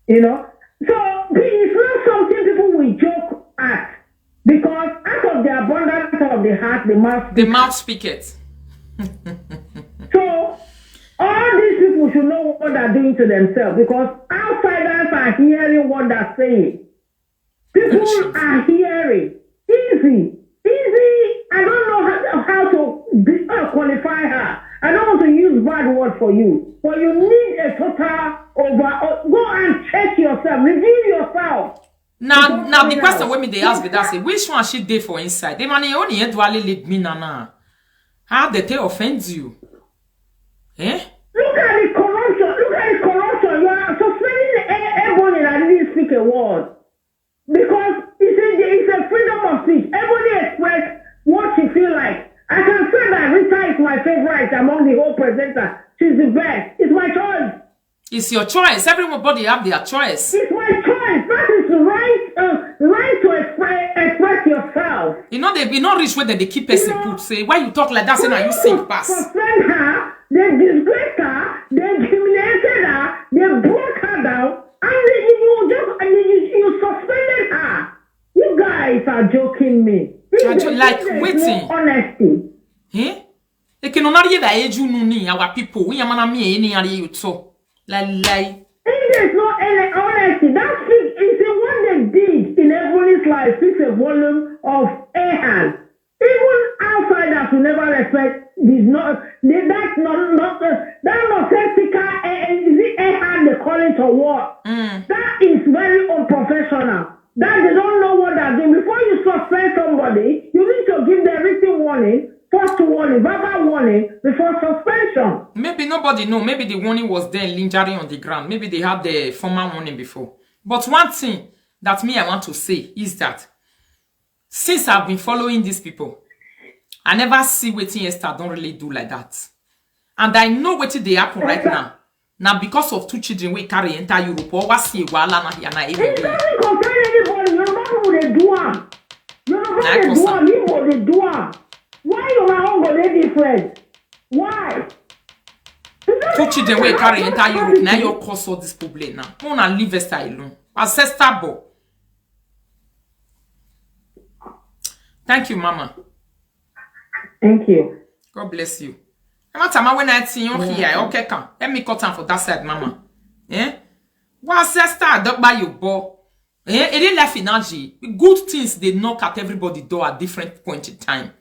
You know, so it's not something people will joke at because out of the abundance of the heart, the mouth. The mouth speak it. So all these people should know what they're doing to themselves because outsiders are hearing what they're saying. People are hearing. Easy. Easy. I don't know how, how to be, uh, qualify her. I don't want to use bad word for you. But you need a total over. Uh, go and check yourself. Review yourself. Now, now the question when me they ask me that say, which one she dey for inside? The man only yet dwale lead me nana. How did they offend you? Eh? Look at the corruption. Look at the corruption. You are suspending a- everyone that didn't speak a word. Because it's a, it's a freedom of speech. Everybody express what she feel like. I can say that Rita is my favorite among the whole presenter. She's the best. It's my choice. It's your choice. Everybody have their choice. It's my choice. That is right. Uh, right to express express yourself. You know they be not rich when they keep person put. Say why you talk like that? Say now you sing pass. Suspend her. They disgrace her. They humiliated her. They brought her down. And they, you just and you, you suspended her. You guys are joking me. This I is don't a- like there's waiting. No honesty. Eh? Eke no nari eva eju nu ni our people. We yamana mi e ni ari you so. Lie lie. If there's no ele- honesty, that speak is what they did in everybody's life speaks a volume of Ahaz. Even outsiders who never respect did not did that not not uh, that nonsensical uh, is it Ahaz they call it or what? That is very unprofessional. That they don't know what they're doing. Before you suspend somebody, you need to give them written warning, first warning, verbal warning, before suspension. Maybe nobody know. Maybe the warning was there lingering on the ground. Maybe they had the formal warning before. But one thing that me I want to say is that since I've been following these people, I never see wetin Esther don really do like that. And I know wetin dey happen right now. Now because of two children we carry enter Europe, or what see wahala na here na It doesn't concern anybody. Yoruba people dey do am. Yoruba Na dey do concern. am. Igbo dey do am. Why your own go dey different? Why? Two children wey carry enter Europe, na your cause all this problem now. Una leave Esther alone. As Esther boy. Thank you, Mama. Thank you. God bless you. Ẹ má tàmá when I see you here, okay, come. Let me cut am for that side, Mama. Eh? Wa Esther adọgba your boy. Eh? E dey life energy. Good things dey knock at everybody door at different point in time.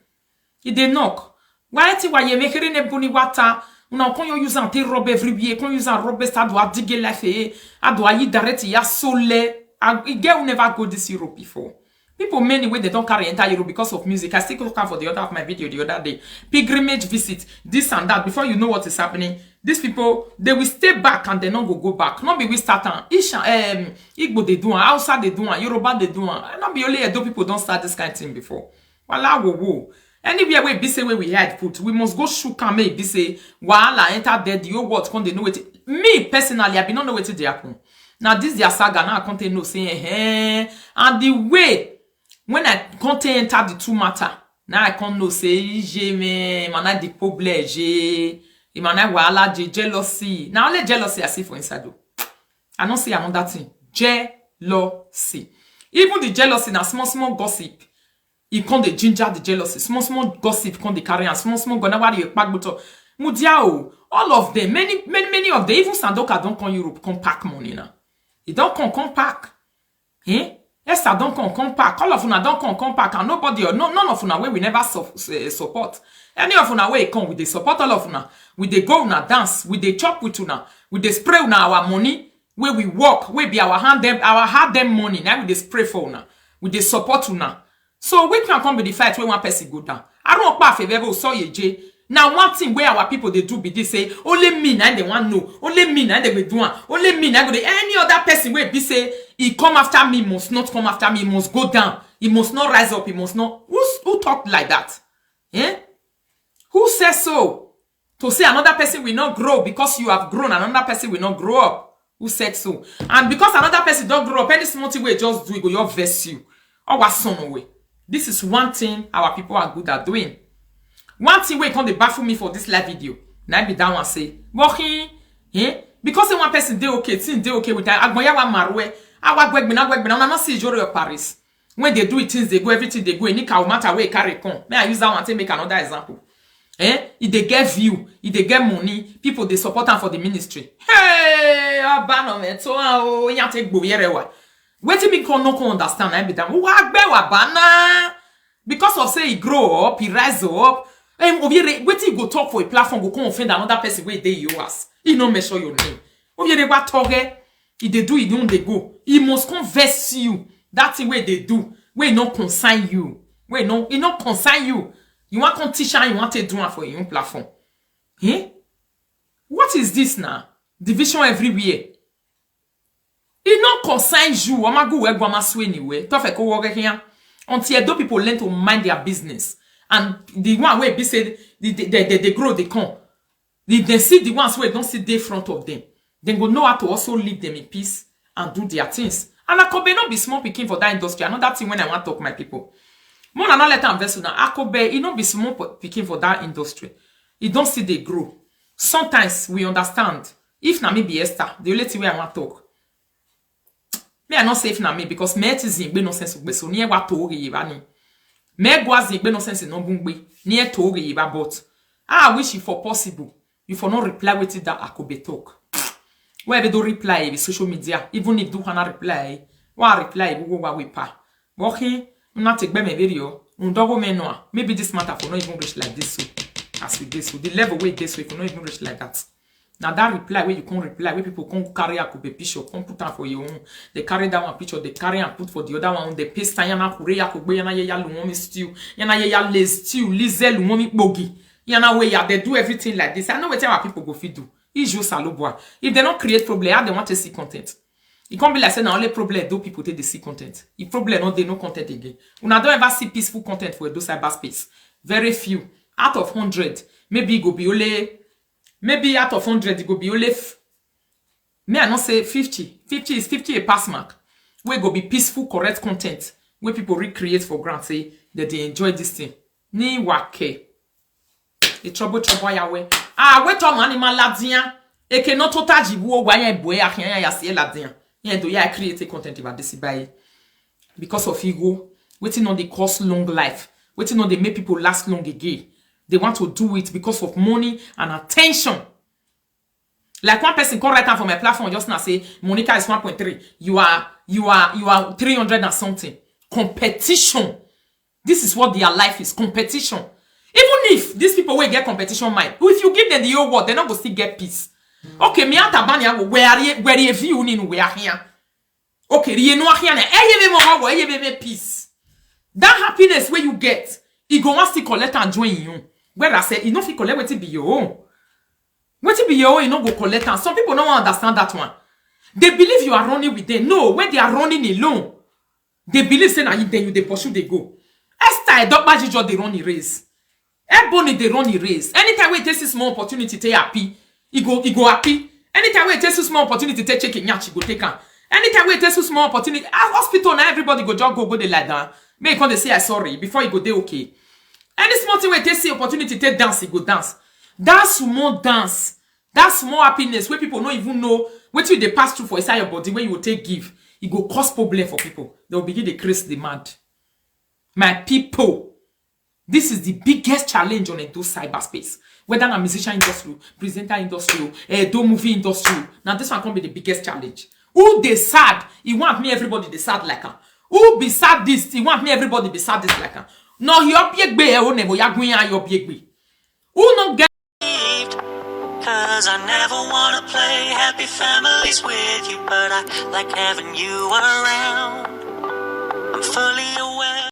E dey knock. Why ti wa ye mekere ne buni wata? Una come you use am take rub everywhere. Come use am rub best adu adige life eh. Adu ayi direct ya sole. I, e get who never go this Europe before. People many wey they don't carry enter Europe because of music. I still talk am for the other of my video the other day. Pilgrimage visit, this and that. Before you know what is happening, these people they will stay back and they not go go back. Not be we start am. Isha, um, Igbo they do am, Hausa they do am, Yoruba they do am. Not be only Edo people don't start this kind of thing before. Wala wo wo. Anywhere we be say where we head put, we must go shook am make be say wahala enter there the whole world come they know it. Me personally, I be not know wetin dey happen. Now this their saga now I can't know say eh, and the way when I can't enter the two matter, now I can't know say ije me man I the problem je, man I wahala je jealousy. Now only jealousy I see for inside though. I don't see another thing. Jealousy. Even the jealousy na small small gossip. E come dey ginger the jealousy. Small small gossip come dey carry am. Small small go na wari ekpagboto. Mudia o, all of them, many many many of them, even Sandoka don come Europe come pack money now. E don come come pack. Eh? Esther don come come pack. All of una don come come pack and nobody or no, none of una wey we never su- eh, support. Any of una wey come we dey support all of una. We dey go una dance, we dey chop with una, we dey spray una our money wey we work, wey be our hand dem our hard dem money na we dey spray for una, we dey support una. So which one come be the fight wey one person go down? Arun Okpa Afebebo Soyeje. Now one thing wey our people dey do be this say only me na dem wan know, only me na dem go do am, only me na go dey any other person wey be say e come after me must not come after me, e must go down, e must not rise up, e must not who who talk like that? Eh? Who says so? To say another person will not grow because you have grown, another person will not grow up. Who said so? And because another person don't grow up, any small thing we just do, it go your verse you. Or what son away. This is one thing our people are good at doing. One thing we come dey baffle me for this live video. Na be that one say, walking, eh? Because say one person dey okay, thing dey okay with that. Agboya wa marwe, awa gbegbina gbegbina, una not see Ijoro of Paris. When they do it, things they go, everything they go. Any cow matter where carry come. May I use that one to make another example? Eh? If they get view, if they get money, people they support am for the ministry. Hey, abano me to ah, oh, ya take gbo yere wa. Wetin me come no come understand na be that. Wa gbe wa bana. Because of say he grow up, he rise up. Em obiere wetin he go talk for a platform go come offend another person wey dey yours. He no measure your name. Obiere wa toge. He dey do, he don dey go. He must come vex you. That thing wey dey do, wey no concern you. Wey no, e no concern you. You wan come teach am, you wan take do am for your own platform. Eh? What is this now? Division everywhere. E no concern you. Omagu we gwama sue anyway. Tofe ko woge here. Until Edo people learn to mind their business. And the one wey be say the, the, the, the, the grow, they come. If they see the ones wey don't see dey front of them, then go know how to also leave them in peace and do their things. And Akobe no be small pikin for that industry. Another thing when I want talk my people. More than not let am vessel now. Akobe, e no be small po- pikin for that industry. E don't see they grow. Sometimes we understand. If na me be Esther, the only thing wey I want talk. Me, I not safe na me because me it is in no sense of so near what to ye bani. Me guazi be no sense no bungbe near to ye ba but I wish if for possible you for not reply with that Akobe talk. Where they do reply with social media, even if do hana reply, why reply we go wa we pa. Walking, not take me video, undogo me no. Maybe this matter for not even reach like this so as we this so the level where this so if not even reach like that. Now that reply where you come reply, where people come carry Akube picture, come put am for your own. They carry that one picture, they carry and put for the other one. They paste am, yana kure Akube, yana ye ya lumomi stew, yana ye ya le stew, lize lumomi bogi. Yana way ya, they do everything like this. I know what our people go fit do. Issue salubwa. If they don't create problem, how they want to see content? It can't be like say na only problem do people take dey see content. If problem no dey, no content again. Una don ever see peaceful content for Edo cyberspace? Very few. Out of hundred, maybe e go be only, maybe out of hundred, e go be only f-, may I not say fifty? Fifty is fifty a pass mark. Wey go be peaceful, correct content wey people recreate for ground, say that they enjoy this thing. Ni wake. E trouble trouble ya we. Ah, wait on animal ladian. Eke no tota jibu o wa ya boy a ya ya se ladian. Ya do ya create a content about this by because of ego. Waiting on the cost long life. Waiting on the make people last long again. They want to do it because of money and attention. Like one person come write am for my platform just now, say Monica is one point three. You are, you are, you are three hundred and something. Competition. This is what their life is. Competition. Even if these people will get competition mind, if you give them the whole world, they not go still get peace. Okay, me and Tabani, where are you? Where are you? Where are here? Okay, you know here. Eh, you be more, you be peace. That happiness where you get, it go want still collect and join you. Where I say, you know, if you collect, what it be your own? What it be your own? You know, go collect. And some people don't understand that one. They believe you are running with them. No, when they are running alone, they believe say na you, then you dey pursue, they go. Esther Edokpaji just dey run the race. Ebony dey run the race. Anytime we take this small opportunity, take happy, he go, he go happy. Anytime we take this small opportunity, take check it, nyash, he go take am. Anytime we take this small opportunity, ah, hospital now everybody go just go, go dey lie down. May come they say I sorry before you go dey okay. Any small thing we take see opportunity, take dance, he go dance. That small dance, that small happiness where people don't even know what you they pass through for inside your body, where you will take give, it go cause problem for people. They will begin to crease the mad. My people, this is the biggest challenge on Edo cyberspace. Whether na musician industry, presenter industry, Edo movie industry, now this one can be the biggest challenge. Who they sad? He want me everybody they sad like her. Who be sad this? He want me everybody be sad this like her. No, he obiegbe e o nebo ya gwinya he obiegbe. Who no get? Cause I never wanna play happy families with you, but I like having you around. I'm fully aware.